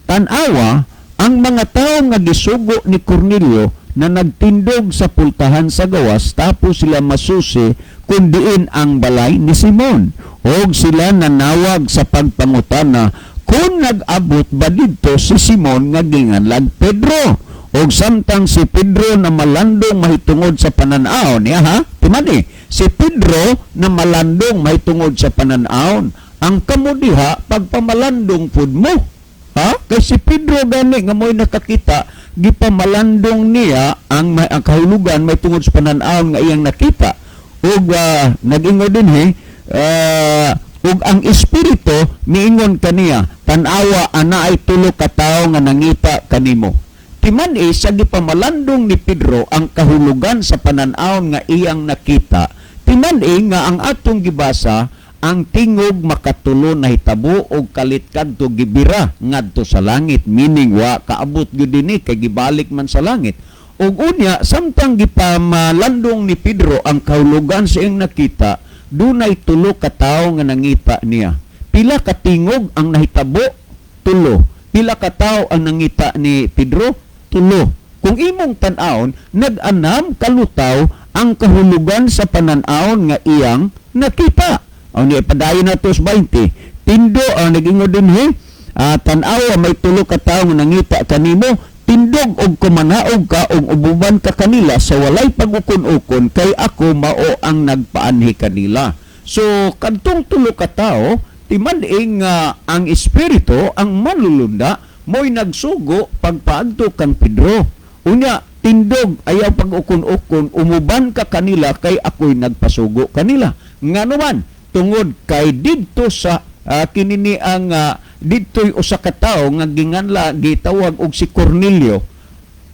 Tan-awa ang mga tao nga gisugo ni Cornelio na nagtindog sa pultahan sa gawas, tapos sila masusi kung diin ang balay ni Simon. Og sila nanawag sa pagpangutana kung nag-abot ba didto si Simon nga ginganlag Pedro. Og samtang si Pedro na malandong mahitungod sa panan-aw niya, ha, timani si Pedro na malandong mahitungod sa panan-awon. Ang kamo diha pagpamalandong pud mo, ha, kay si Pedro gani nga mo'y nakakita, gipamalandong niya ang kahulugan may tungod sa panan-awon nga iyang nakita. Ug nag-ingon dinhi, ug ang espiritu miingon kaniya, "Tan-awa, ana ay tulo ka tawo nga nangita kanimo." Timan-i sa gipamalandong ni Pedro ang kahulugan sa panan-awon nga iyang nakita. Timan-i nga ang atong gibasa, ang tingog makatulo nahitabo og kalit kadto gibira ngadto sa langit, meaning wa kaabot gyud dinhi kay gibalik man sa langit. Ug unya samtang gipamalandong ni Pedro ang kahulugan sa iyang nakita, dunay tulo ka tawo nga nangita niya. Pila ka tingog ang nahitabo? Tulo. Pila ka tawo ang nangita ni Pedro? Tulo. Kung imong tan-awon, nag-anam kalutaw ang kahulugan sa panan-awon nga iyang nakita. Ang ipadayon na to sa 20. Tindo ang nag-ingon dinhi, tan-awa, may tulo ka tawo nga nangita kanimo, tindog og kumanaog ka og ububan ka kanila sa walay pag-ukon-ukon, kay ako mao ang nagpaanhi kanila. So kadtong tulo ka tawo, timan-i nga ang espiritu ang manlulunda. Mo'y nagsugo pagpaadto kang Pedro. Unya, tindog, ayaw pag-ukon-ukon, umuban ka kanila kay ako'y nagpasugo kanila. Ngano man, tungod kay didto sa kinini ang didto'y usa ka tawo nga ginganla, gitawag og si Cornelio.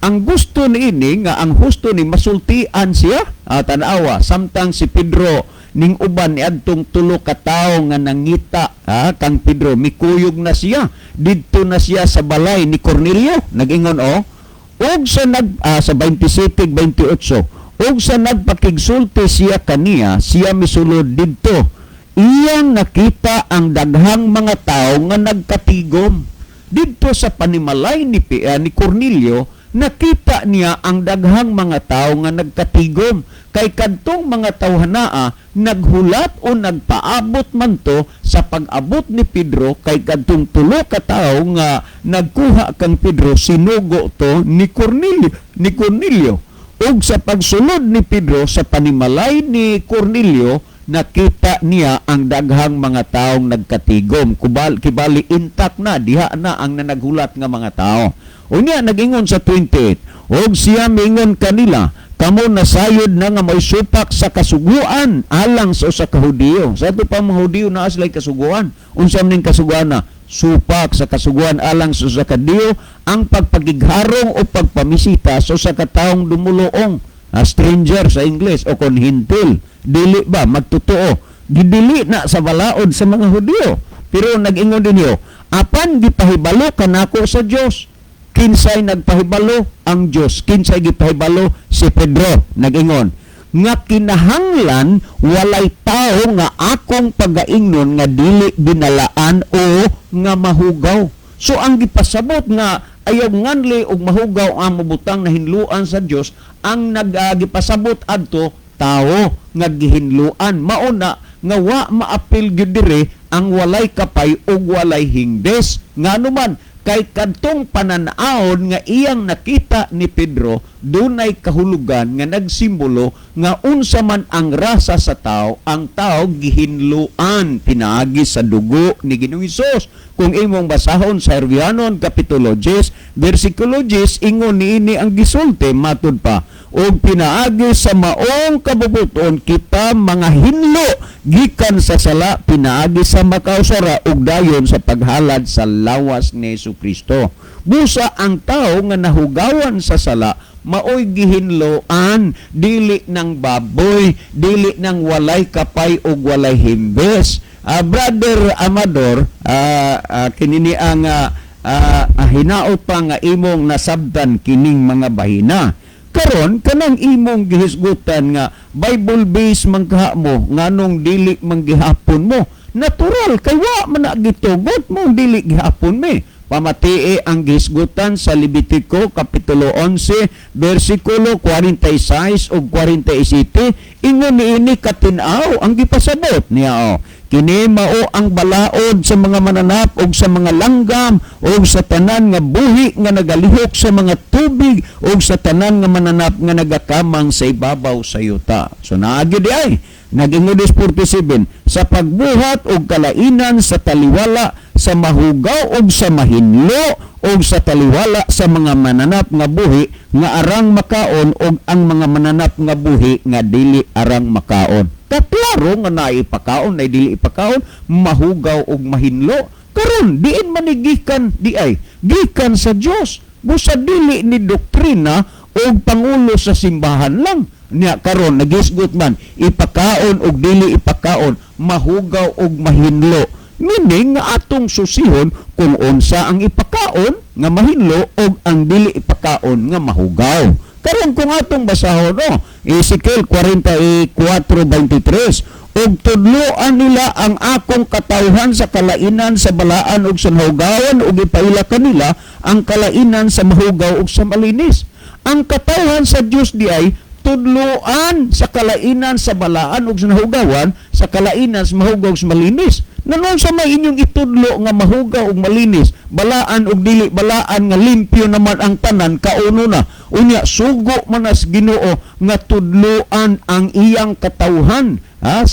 Ang gusto niini nga ang husto ni masultian siya. Tanawa, samtang si Pedro ning uban ni adtong tulo ka tawo nga nangita kang Pedro, mikuyog na siya, didto na siya sa balay ni Cornelio. Nagingon oh, og sa nag sa 27-28, og sa nagpakigsulti siya kaniya, siya misulod didto. Iyang nakita ang daghang mga tawo nga nagkatigom didto sa panimalay ni Cornelio. Nakita niya ang daghang mga tao nga nagkatigom kay kadtong mga tawhanaa naghulat o nagpaabot man to sa pag-abot ni Pedro, kay kadtong tulo ka tawo nga nagkuha kang Pedro, sinugo to ni Cornelio. Ug sa pagsulod ni Pedro sa panimalay ni Cornelio, nakita niya ang daghang mga taong nagkatigom. Kubal, kibali intact na diha na ang nanaghulat nga mga tao. Unya nagingon sa 28, og siya mingon kanila, "Kamo nasayod na nga may supak sa kasuguan alang sa usa ka Hudiyo." Sa ato pa mga Hudiyo, naa sila'y kasuguan. Unsa man ning kasuguan na? Supak sa kasuguan alang sa usa ka Hudiyo ang pagpakigharong o pagpamisita sa usa ka taong dumuluong, a stranger sa English o kon Hentil. Dili ba magtotoo gidili na sa balaod sa mga Hudiyo? Pero nag-ingon dinyo, "Apan gipahibalo kanako sa Dios." Kinsay nagpahibalo? Ang Dios. Kinsay gipahibalo? Si Pedro. Nag-ingon nga kinahanglan walay tao nga akong pagaingnon nga dili binalaan o nga mahugaw. So ang gipasabot nga ayaw nganli og mahugaw ang mabutang na hinluan sa Dios, ang nagipasabot adto tao nga gihinluan. Mauna nga wa maapil gyud dire ang walay kapay ug walay hingdes. Ngano man, kay kadtong panan-awon nga iyang nakita ni Pedro dunay kahulugan nga nagsimbolo nga unsa man ang rasa sa tao, ang tao gihinluan pinaagi sa dugo ni Ginoong Hesus. Kung imong basahon sa Herbianon kapitulo 10 bersikulo 10, ingon niini ang gisulti matud pa, "Ug pinaagi sa maong kabubuton kita mga hinlo gikan sa sala pinaagi sa makausara ug dayon sa paghalad sa lawas ni Kristo." Busa ang tao nga nahugawan sa sala maoy gihinloan, dili ng baboy, dili ng walay kapay ug walay himbes. Brother Amador, kinini ang hinaot pa nga imong nasabtan kining mga bahina. Karon, kanang imong gihisgutan nga Bible base man kaha mo, nganong dili man gihapon mo? Natural kay wa man na gitugot mo, dili gihapon mi. Pamatii ang gihisgutan sa Levitico kapitulo 11 bersikulo 46 ug 47. Ingon niini katin-aw ang gipasabot niya oh. "Kini mao ang balaod sa mga mananap ug sa mga langgam ug sa tanan nga buhi nga nagalihok sa mga tubig ug sa tanan nga mananap nga nagakamang sa ibabaw sa yuta." So naagi di ay nag-ingon 47, "Sa pagbuhat og kalainan sa taliwala sa mahugaw ug sa mahinlo ug sa taliwala sa mga mananap nga buhi nga arang makaon ug ang mga mananap nga buhi nga dili arang makaon." Kaklaro nga naipakaon na dili ipakaon, mahugaw ug mahinlo. Karon diin man ni gikan di ay? Gikan sa Dios. Busa dili ni doktrina og pangulo sa simbahan lang. Niya karon nagisgot man ipakaon og dili ipakaon, mahugaw og mahinlo. Meaning nga atong susihon kung unsa ang ipakaon nga mahinlo og ang dili ipakaon nga mahugaw. Karon kung atong basahon oh, Ezekiel 44:23, "Ug tudloan nila ang akong katawhan sa kalainan sa balaan ug sa nahugawan ug ipaila kanila ang kalainan sa mahugaw ug sa malinis." Ang katawhan sa Dios di ay tudloan sa kalainan sa balaan ug sa nahugawan, sa kalainan sa mahugaw ug sa malinis. Nanon sa may inyong itudlo nga mahugaw ug malinis, balaan ug dili balaan, nga limpyo naman ang tanan, kauno na? Unya sugo man as Ginoo nga tudloan ang iyang katawhan. Ha?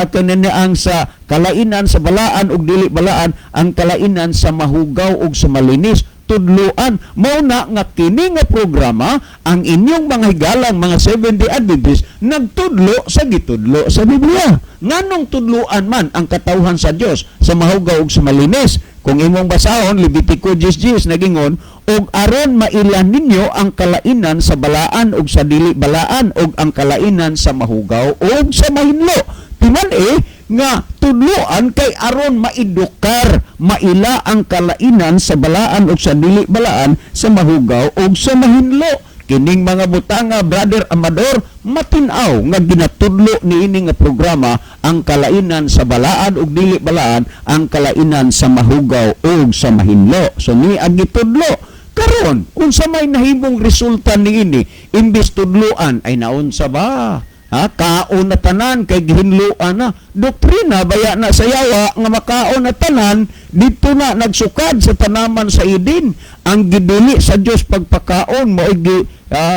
Kanina ang sa kalainan sa balaan ug dili balaan, ang kalainan sa mahugaw ug sa malinis. Tudloan. Mao na nga kini nga programa, ang inyong mga higalang mga Seventh-day Adventist nagtudlo sa gitudlo sa Biblia. Nganong tudloan man ang katawhan sa Dios sa mahugaw ug sa malinis? Kung imong basahon Levitico 10:10, nagingon, "Ug aron maila ninyo ang kalainan sa balaan ug sa dili balaan ug ang kalainan sa mahugaw ug sa mahinlo." Timan eh nga tudloan kay aron maedukar, maila ang kalainan sa balaan ug sa dili balaan, sa mahugaw ug sa mahinlo. Kining mga butanga, Brother Amador, matinaw nga ginatudlo niini nga programa ang kalainan sa balaan ug dili balaan, ang kalainan sa mahugaw ug sa mahinlo. So ni ang gitudlo. Karon, unsa may nahimong resulta niini? Imbis tudloan ay naunsa ba? Ha, kaon na tanan kay gihinloan na. Doktrina baya na sa yawa nga makaon na tanan? Dito na nagsukad sa tanaman sa Eden. Ang gidili sa Dios pagpakaon, mao gi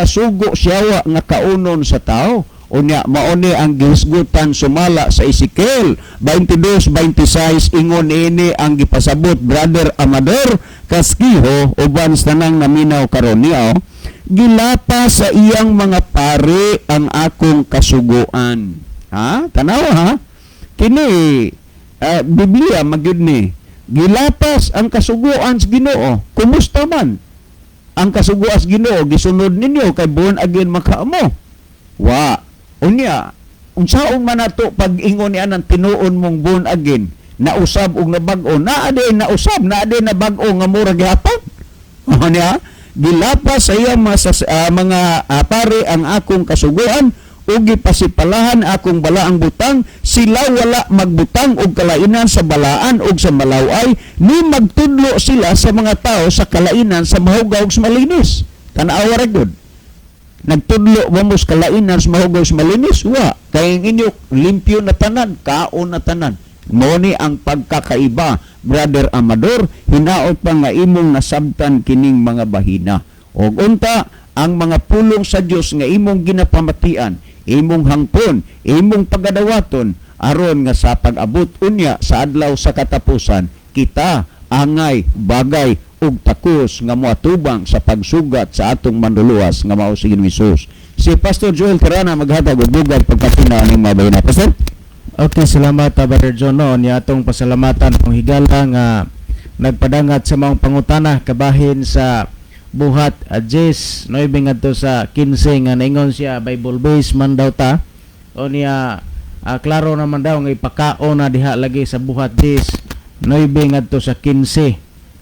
sugo siyawa nga kaunon sa tao. Unya mao ni ang gihisgutan sumala sa Ezekiel 22:26. Ingon niini ang gipasabot, Brother Amador Kaskiho, uban sa tanang naminaw karon niya, oh. "Gilapa sa iyang mga pari ang akong kasuguan." Ha? Tanawa ha? Kini Biblia magyud ni. Gilapas ang kasuguan sa Ginoo. Kumusta man? Ang kasuguan sa Ginoo gisunod ninyo kay born again makaamo. Wa. Unya, unsaon man nato pag-ingon niya ng tinuon mong born again, nausab og nabag-o, naa din nausab, naa din nabag-o nga mura gihapon. O niya, "Gilapas sa iyang mga pare ang akong kasuguan ug gipasipalahan akong balaang butang. Sila wala magbutang og kalainan sa balaan ug sa malaway, ni magtudlo sila sa mga tao sa kalainan sa mahugaw ug sa malinis." Tan-awa ra gud. Nagtudlo ba mo sa kalainan sa mahugaw sa malinis? Wa. Kay ang inyo limpyo na tanan, kaon na tanan. Mao ni ang pagkakaiba, Brother Amador, hinaot pa nga imong nasabtan kining mga bahina. Og unta, ang mga pulong sa Dios nga imong ginapamatian, imong hangpon, imong pagadawaton, aron nga sa pag-abot unya sa adlaw sa katapusan, kita angay bagay ug takos nga moatubang sa pagsugat sa atong Manluluwas nga mao si Ginoong Hesus. Si Pastor Joel Tirana maghatag og bugad pagkatina ning mga bahina. Pastor? Okay, salamat, Brother John, no. Niya atong pasalamatan ang higala nga nagpadangat sa maong pangutana kabahin sa Buhat 10:9 ngadto sa 15, nga naingon siya Bible base man daw ta. O niya klaro naman daw nga ipakaon na diha lagi sa Buhat 10:9 ngadto sa 15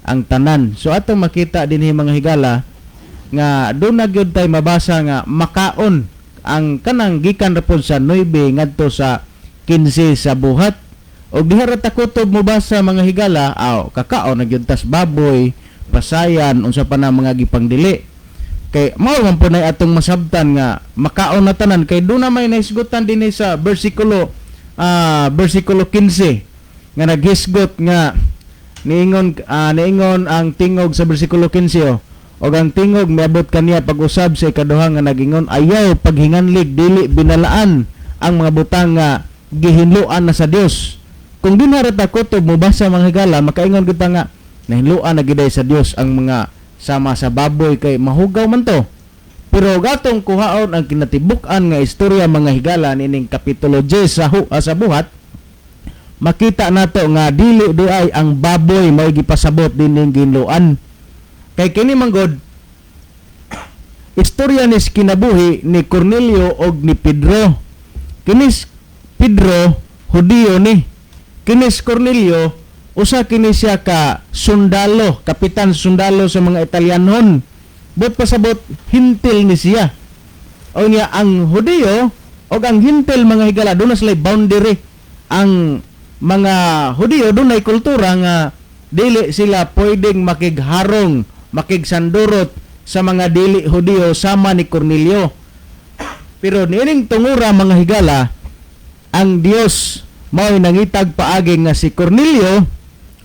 ang tanan. So atong makita dinhi, mga higala, nga doon na gyud tay mabasa nga makaon ang kanang gikan ra pod sa 9 ngadto sa 15 sa Buhat. Og diha ra ta kutob mobasa, mga higala, aw kakaon na gyud tas baboy, pasayan, unsa pa na mga gipangdili. Kay mao man po na atong masabtan nga makaon na tanan kay doon na may nahisgutan dinhi sa bersikulo 15 nga naghisgot nga niingon ang tingog sa bersikulo 15, oh. "Og ang tingog miabot kaniya pag-usab sa ikaduha nga nagingon, 'Ayaw paghinganlig dili binalaan ang mga butang nga gihinloan na sa Dios.'" Kung dinha ra ta kutob mobasa, mga higala, makaingon kita nga nahinloan na giday sa Dios ang mga sama sa baboy kay mahugaw man to. Pero gatong kuhaon ang kinatibuk-an nga istorya, mga higala, nining kapitulo 10 sa Buhat, makita nato nga dili di ay ang baboy may gipasabot dining ginloan. Kay kini manggod istorya ni kinabuhi ni Cornelio og ni Pedro. Kini Pedro, Hudiyo ni. Kini si Cornelio, usa kini siya ka sundalo, kapitan sundalo sa mga Italyanhon. But pasabot, hintil ni siya. O niya ang Hudiyo og ang hintil, mga higala, doon na sila boundary. Ang mga Hudiyo doon ay kultura nga dili sila pwedeng makigharong, makigsandurot sa mga dili Hudiyo sama ni Cornelio. Pero niining tungura, mga higala, ang Dios mao'y nangitag paagi nga si Cornelio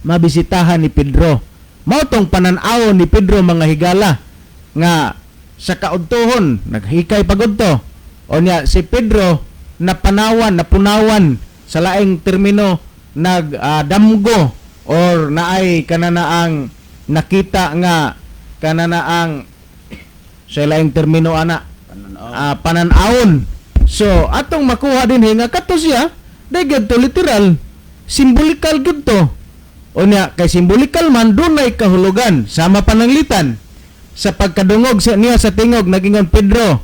mabisitahan ni Pedro. Mao tong panan-aw ni Pedro, mga higala, nga sa kaudtuhon naghikay pagudto. O niya si Pedro napanawan, napunawan, sa laing termino nagdamgo or naay kananaang Nakita nga kanana ang sa laing termino ana, panan-awon. So atong makuha din nga kato siya di gyud to literal, simbolikal gyud to. Unya kay simbolikal man, dunay kahulugan. Sama pananglitan sa pagkadungog sa niya sa tingog, nagingon, "Pedro,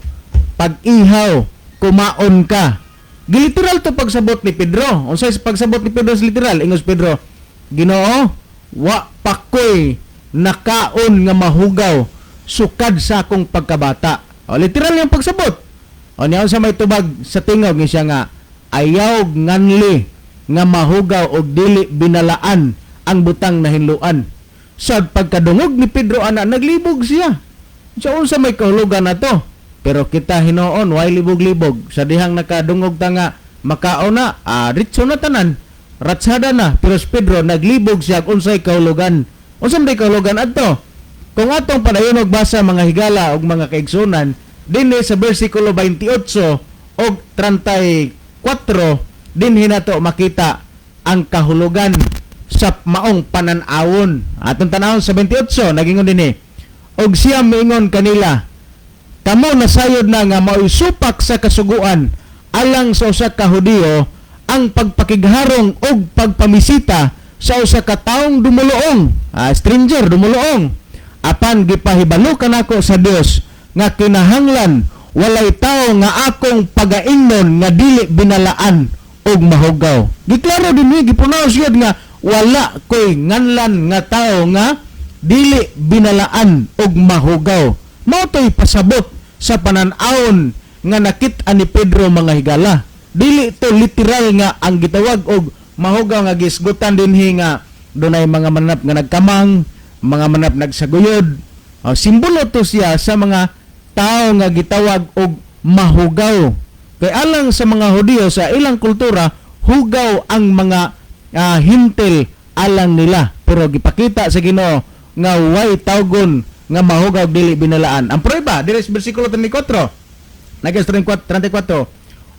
pag-ihaw, kumaon ka." Giliteral to pagsabot ni Pedro. Unsay sa pagsabot ni Pedro sa literal? Ingos Pedro, "Ginoo, wa pa ko'y nakaon nga mahugaw sukad sa akong pagkabata." O, literal yung pagsabot. O niya, sa may tubag sa tingog ni siya nga, "Ayaw nganli nga mahugaw og dili binalaan ang butang nahinluan." Sa pagkadungog ni Pedro ana, naglibog siya. Sa unsa may kahulugan na to? Pero kita hinoon, way libog-libog. Sa dihang nakadungog ta nga makaon na, ritso na tanan. Ratsada na. Pero si Pedro, naglibog siya unsay kahulugan. Unsa may kahulugan adto? Kung atong padayon og basa, mga higala og mga kaigsunan, dinhi sa versikulo 28 og 34, dinhi nato makita ang kahulugan sa maong panan-awon. Atong tanawon sa 28, nagingon dinhi. "Og siya miingon kanila, 'Kamo nasayod na nga mao'y supak sa kasuguan alang sa usa ka Hudiyo ang pagpakigharong og pagpamisita sa usa ka taong dumuluong,'" stranger, dumuluong. "'Apan gipahibalo kanako sa Dios nga kinahanglan walay tawo nga akong pagaingnon nga dili binalaan og mahugaw." Giklaro din ni, gipunaw gyud nga wala koy nganlan nga tawo nga dili binalaan og mahugaw. Mao to'y pasabot sa panan-awon nga nakit-an ni Pedro, mga higala. Dili to literal nga ang gitawag og mahugaw nga gisgutan dinhi nga dunay mga mananap nga nagkamang, mga mananap nagsaguyod. O, simbolo to siya sa mga tao nga gitawag og mahugaw. Kay alang sa mga Hudiyo, sa ilang kultura, hugaw ang mga hintil alang nila. Pero gipakita sa Ginoo nga way tawgon nga mahugaw dili binalaan. Ang prueba diri sa bersikulo 34. Nagis 34.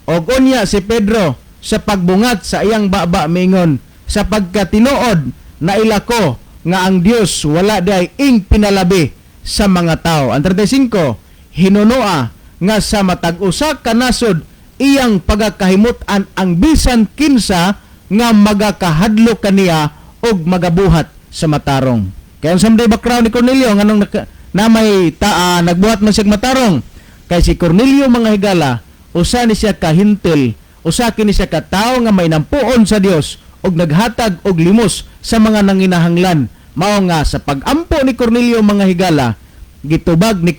"Og unya si Pedro sa pagbungat sa iyang baba mingon, 'Sa pagkatinuod naila ko nga ang Dios wala diay ing pinalabi sa mga tao.'" Ang 35, "Hinunoa nga sa matag usa ka nasod iyang pagakahimut-an ang bisan kinsa nga magakahadlok kaniya og magabuhat sa matarong." Kaya ang samday background ni Cornelio nganong na may ta, nagbuhat man siya matarong? Kay si Cornelio, mga higala, usa ni siya kahintil, usa kini siya ka tawo nga may nampuon sa Dios og naghatag og limos sa mga nanginahanglan. Mao nga sa pagampo ni Cornelio, mga higala, gitubag ni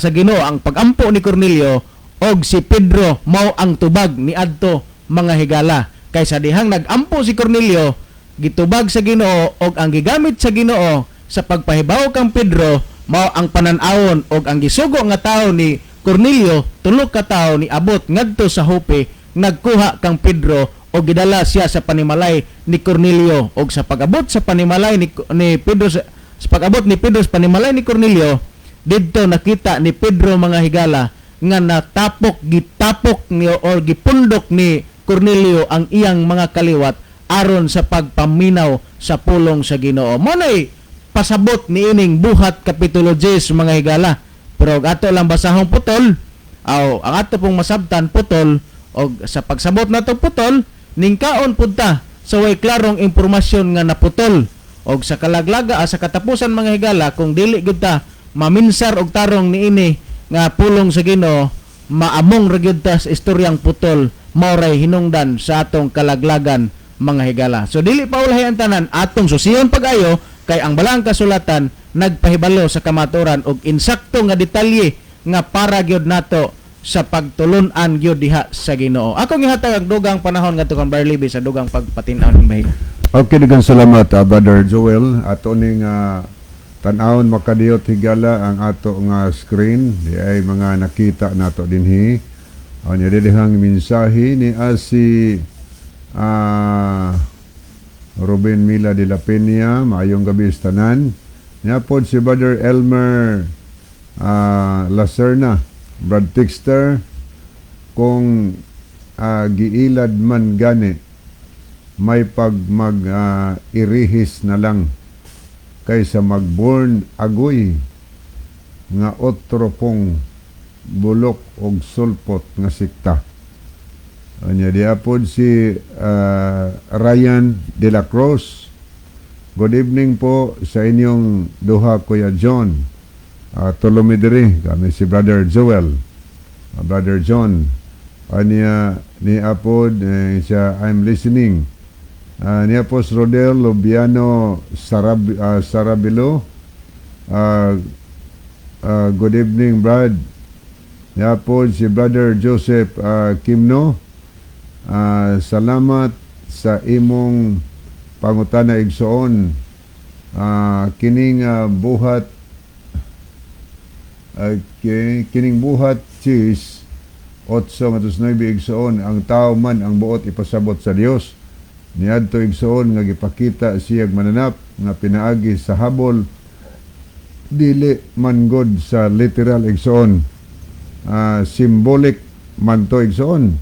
sa Ginoo ang pagampo ni Cornelio og si Pedro mao ang tubag ni adto, mga higala. Kay sa dihang nagampo si Cornelio, gitubag sa Ginoo og ang gigamit sa Ginoo sa pagpahibaw kang Pedro mao ang panan-awon, og ang gisugo nga tawo ni Cornelio, tulo ka tawo, ni abot ngadto sa Jope, nagkuha kang Pedro og gidala siya sa panimalay ni Cornelio. Og sa pag-abot sa panimalay ni Pedro sa pag-abot ni Pedro sa panimalay ni Cornelio, didto nakita ni Pedro, mga higala, nga natapok, gitapok ni or gipundok ni Cornelio ang iyang mga kaliwat aron sa pagpaminaw sa pulong sa Ginoo. Mo nay pasabot ni ining Buhat kapitulo 10, mga higala. Pero og ato lang basahong putol, aw ang ato pong masabtan putol, og sa pagsabot nato putol, ningkaon pud ta sa way klarong impormasyon nga naputol. Og sa kalaglaga, sa katapusan, mga higala, kung dili gyud ta maminsar og tarong niini nga pulong sa Ginoo, maamong ra gyud ta sa istoryang putol, mao ray hinungdan sa atong kalaglagan, mga higala. So dili pa ulahi ang tanan, atong susiyon pag-ayo kay ang Balaang Kasulatan nagpahibalo sa kamaturan og insakto nga detalye nga para gyud nato sa pagtulun-an gyud diha sa Ginoo. Akong gihatag ang dugang panahon ngadto kang Barley sa dugang pagpatin-aw ning bahin. Okay, daghang salamat, Brother Joel. Ato ning tan-awon, makadiyot, higala, ang ato nga screen. Di ay mga nakita nato dinhi. O niya dihang mensahe ni si Ruben Mila de la Peña, maayong gabi sa tanan. Niya pod si Brother Elmer Lacerna, Brad Tixter, kung giilad man gani, may pag mag irihis na lang. Kaysa magborn agoy nga otro pong bulok og sulpot nga sikta. Anya diapod si Ryan De La Cruz. Good evening po sa inyong duha, Kuya John. Tulo mi diri, kami si Brother Joel, Brother John. Anya ni apod siya, I'm listening. Niya po si Rodel Lobiano Sarabilo. Good evening, Brad. Niya po si Brother Joseph Kimno. Salamat sa imong pangutana, igsoon. Kining buhat, okay, kining buhat cheese 8 ngadto 9, igsoon, ang tao man ang buot ipasabot sa Dios niadto, igsoon, nga gipakita siyag mananap nga pinaagi sa habol, dili man god sa literal, igsoon. Symbolic man to, igsoon.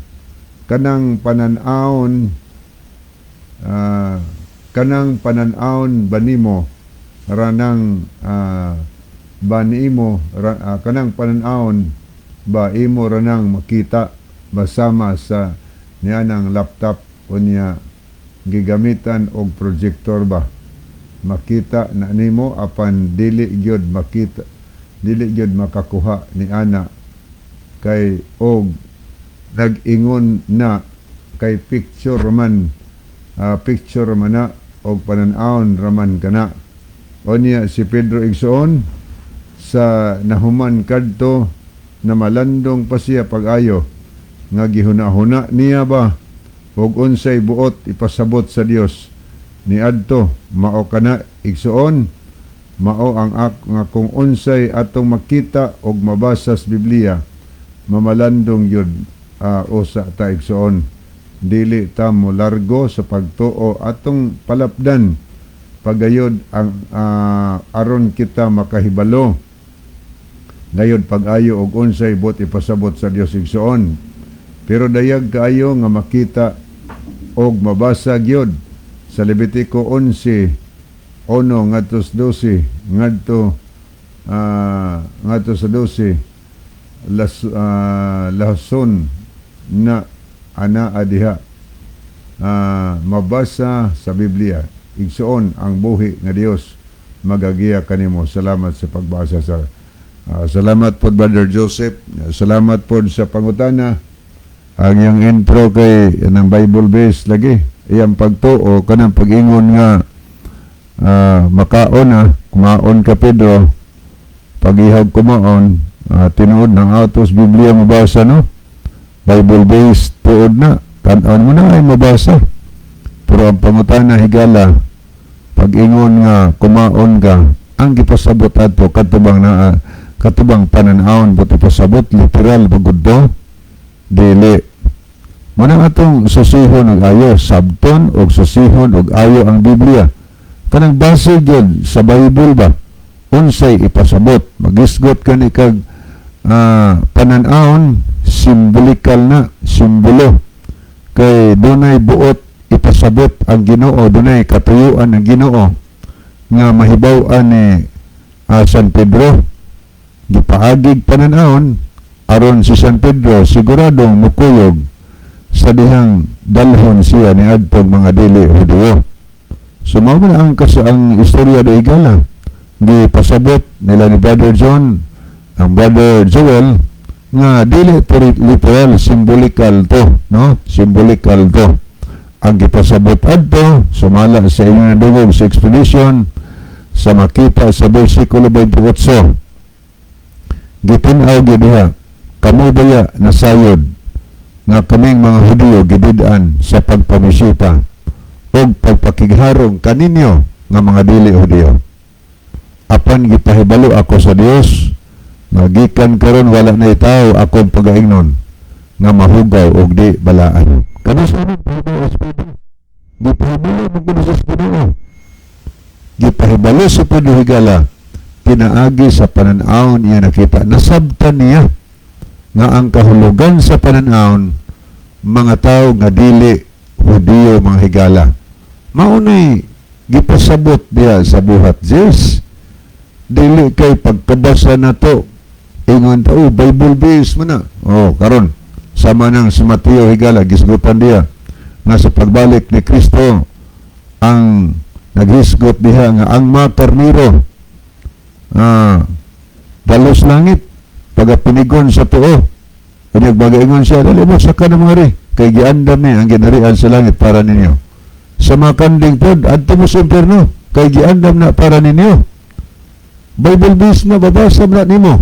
Kanang panan-awon banimo ranang banimo kanang panan-awon ba imo ranang makita basama sa nianang laptop unya gigamitan og projector ba, makita na nimo apan dili gyud makita, dili gyud makakuha ni ana kay og nag-ingon na kay picture man, picture man na og panan-awon raman kana. Unya si Pedro, igsoon, sa nahuman kadto na malandong pa siya pag-ayo nga gihuna-huna niya ba og unsay buot ipasabot sa Dios niadto. Mao kana, igsoon, mao ang nga kung unsay atong makita og mabasa sa Biblia, mamalandong yun usa ta, igsoon. Dili ta mo largo sa pagtuo, atong palapdan pagayod ang aron kita makahibalo gayod pag-ayo og unsay buot ipasabot sa Dios, igsoon. Pero dayag kaayo nga makita og mabasa gyud sa Levitico 11:1 ngadto sa 12 ngadto sa 12 lason na ana diha mabasa sa Biblia, igsoon. Ang buhi nga Dios magagiya kanimo. Salamat sa pagbasa sa salamat po, Brother Joseph. Salamat po sa pangutana. Ang iyang intro kay ng Bible base lagi iyang pagtuo kanang pag-ingon nga makaon na kumaon ka, Pedro, pag-ihag kumaon. Tinuod ng autos Biblia mabasa, no? Bible based tuod na tan-on mo na ay mabasa. Pero ang pangutana, higala, pag-ingon nga kumaon ka, ang gipasabot adto katubang na katubang panan-awon buot ipasabot, literal ba gud to? Dili. Manang atong susihon og ayo, sabton og susihon og ayo ang Biblia. Kanang base gyud sa Bible ba, unsay ipasabot. Magisgot ka ni kag panan-awon, symbolical na, simbolo. Kay dunay buot ipasabot ang Ginoo, dunay katuyuan ang Ginoo nga mahibaw-an ni San Pedro. Gipaagig panan-awon aron si San Pedro siguradong mukuyog sa dihang dalhon siya ni adtong mga dili Hudiyo. So mao man ang istorya do, higala. Gi pasabot nila ni Brother John, ang Brother Joel, nga dili to literal, symbolical to, no? Symbolical to. Ang gipasabot adto sumala sa inyong nadungog sa explanation sa makita sa versikulo 28. Gitin-aw gyud diha, kamo baya nasayod nga kaming mga Hudiyo gibid-an sa pagpamisita og pagpakigharong kaninyo nga mga dili Hudiyo? Apan gipahibalo ako sa Dios nga gikan karon wala na itaw akong pagaingnon nga mahugaw og di balaan. Kano sa among pahibalo sa Pedro? Gipahibalo mo kuno sa Ginoo. Gipahibalo sa Pedro, higala, pinaagi sa panan-awon niya nakita. Nasabtan niya nga ang kahulugan sa panan-awon, mga tao nga dili Hudiyo, mga higala. Maunay Gipasabot diha sa Buhat Diyes. Dili kay pagkabasa nato ingon ta, "Oh, Bible base man na." Oh, karon sama nang si Mateo, higala, gisgutan diha nga sa pagbalik ni Kristo, ang naghisgot diha nga ang mga karniro dalos langit pagapinigon sa tuo. Kanya bagaingon siya, "Dali mo saka na mga ri kay giandam ni ang ginarian sa langit para ninyo." Sa mga kanding pod, "Adto mo sa impierno kay giandam na para ninyo." Bible base na babasa na nimo,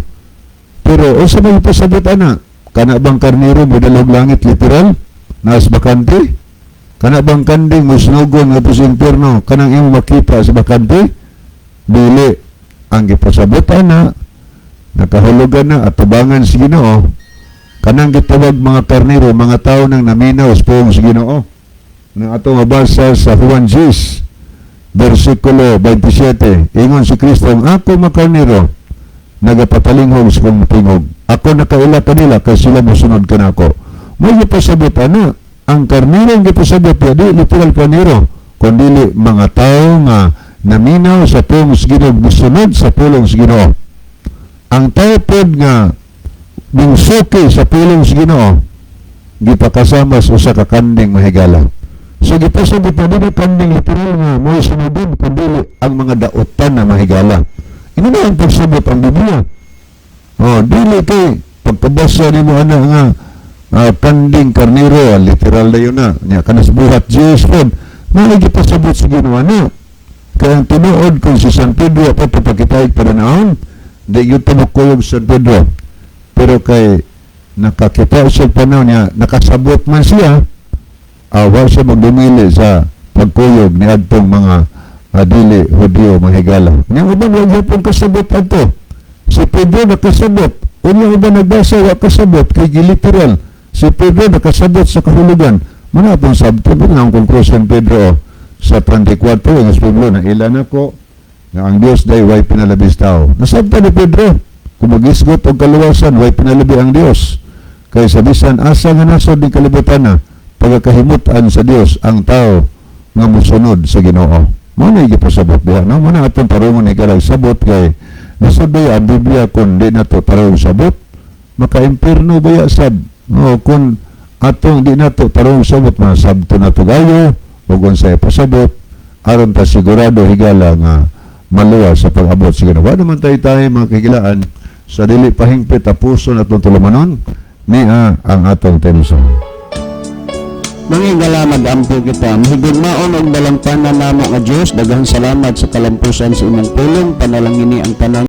pero usa may pasabot ana? Kana bang karniro mo dalog langit literal naas bakante? Kana bang kanding mo sunugon ngadto sa impierno kanang imo makita sa bakante? Dili. Ang gipasabot ana, nakahulugan na atubangan sa Ginoo. Kanang gitawag mga karniro, mga tao nang naminaw sa pulong sa Ginoo nang ato mabasa sa Juan 10 versikulo 27. Ingon si Kristo, "Ang ako mga karniro nagapatalinghog sa kong tingog. Ako nakaila kanila kay sila mosunod kanako." May gipasabot ana, ang karniro ang gipasabot ya di literal karniro kundi mga tao nga naminaw sa pulong sa Ginoo, mosunod sa pulong sa Ginoo. Ang tao pod nga mingsuki sa pulong sa Ginoo gipakasama sa usa ka kanding, mga higala. So gipasabot na dili kanding literal nga mo sunodon kundi ang mga daotan na, mga higala. Ini na ang pagsabot ang Biblia. Oh, dili kay pagkabasa nimo ana nga kanding, karniro, literal na yun na. Nya kanas Buhat Diyes pod, mao gipasabot sa Ginoo na. Kaya ang tinuod, kung si San Pedro pa papakitaig panahon, di yun tumukuyog San Pedro. Pero kay nakakita siya panahon niya, nakasabot man siya, awa siya magdumili sa pagkuyog ni adtong mga dili Hudiyo, mga higala. Nya uban wa gyapon kasabot adto. Si Pedro nakasabot. Unya uban nagbasa wa kasabot kay giliteral. Si Pedro nakasabot sa kahulugan. Muna pong sabto mo ang conclusion Pedro sa 34 ang Pablo na ilan ako nga ang Dios day way pinalabis tao. Nasabtan ni Pedro kung magisgot og kaluwasan, way pinalabi ang Dios. Kay sa bisan asa nga nasod ning kalibutan na pagkahimut-an sa Dios ang tao nga mosunod sa Ginoo. Mao na gipasabot diha, no? Mao na atong tarungon ni kalag sabot kay nasod ba ang Biblia kung di nato tarong sabot? Maka-impierno baya sab? No, kung atong di nato tarong sabot, masabto nato gayo ug unsay pasabot aron ta sigurado, higala, nga maluwas sa pag-abot sa Ginoo. Wa naman tayo tayo mga kahigalaan sa dili pahingpit tapuson atong tulumanon niya ang atong theme song. Mga higala, mag-ampo kita. Mahigugmaon og dalangpanan namo nga Dios, daghang salamat sa kalampusan sa imong pulong. Panalangini ang tanan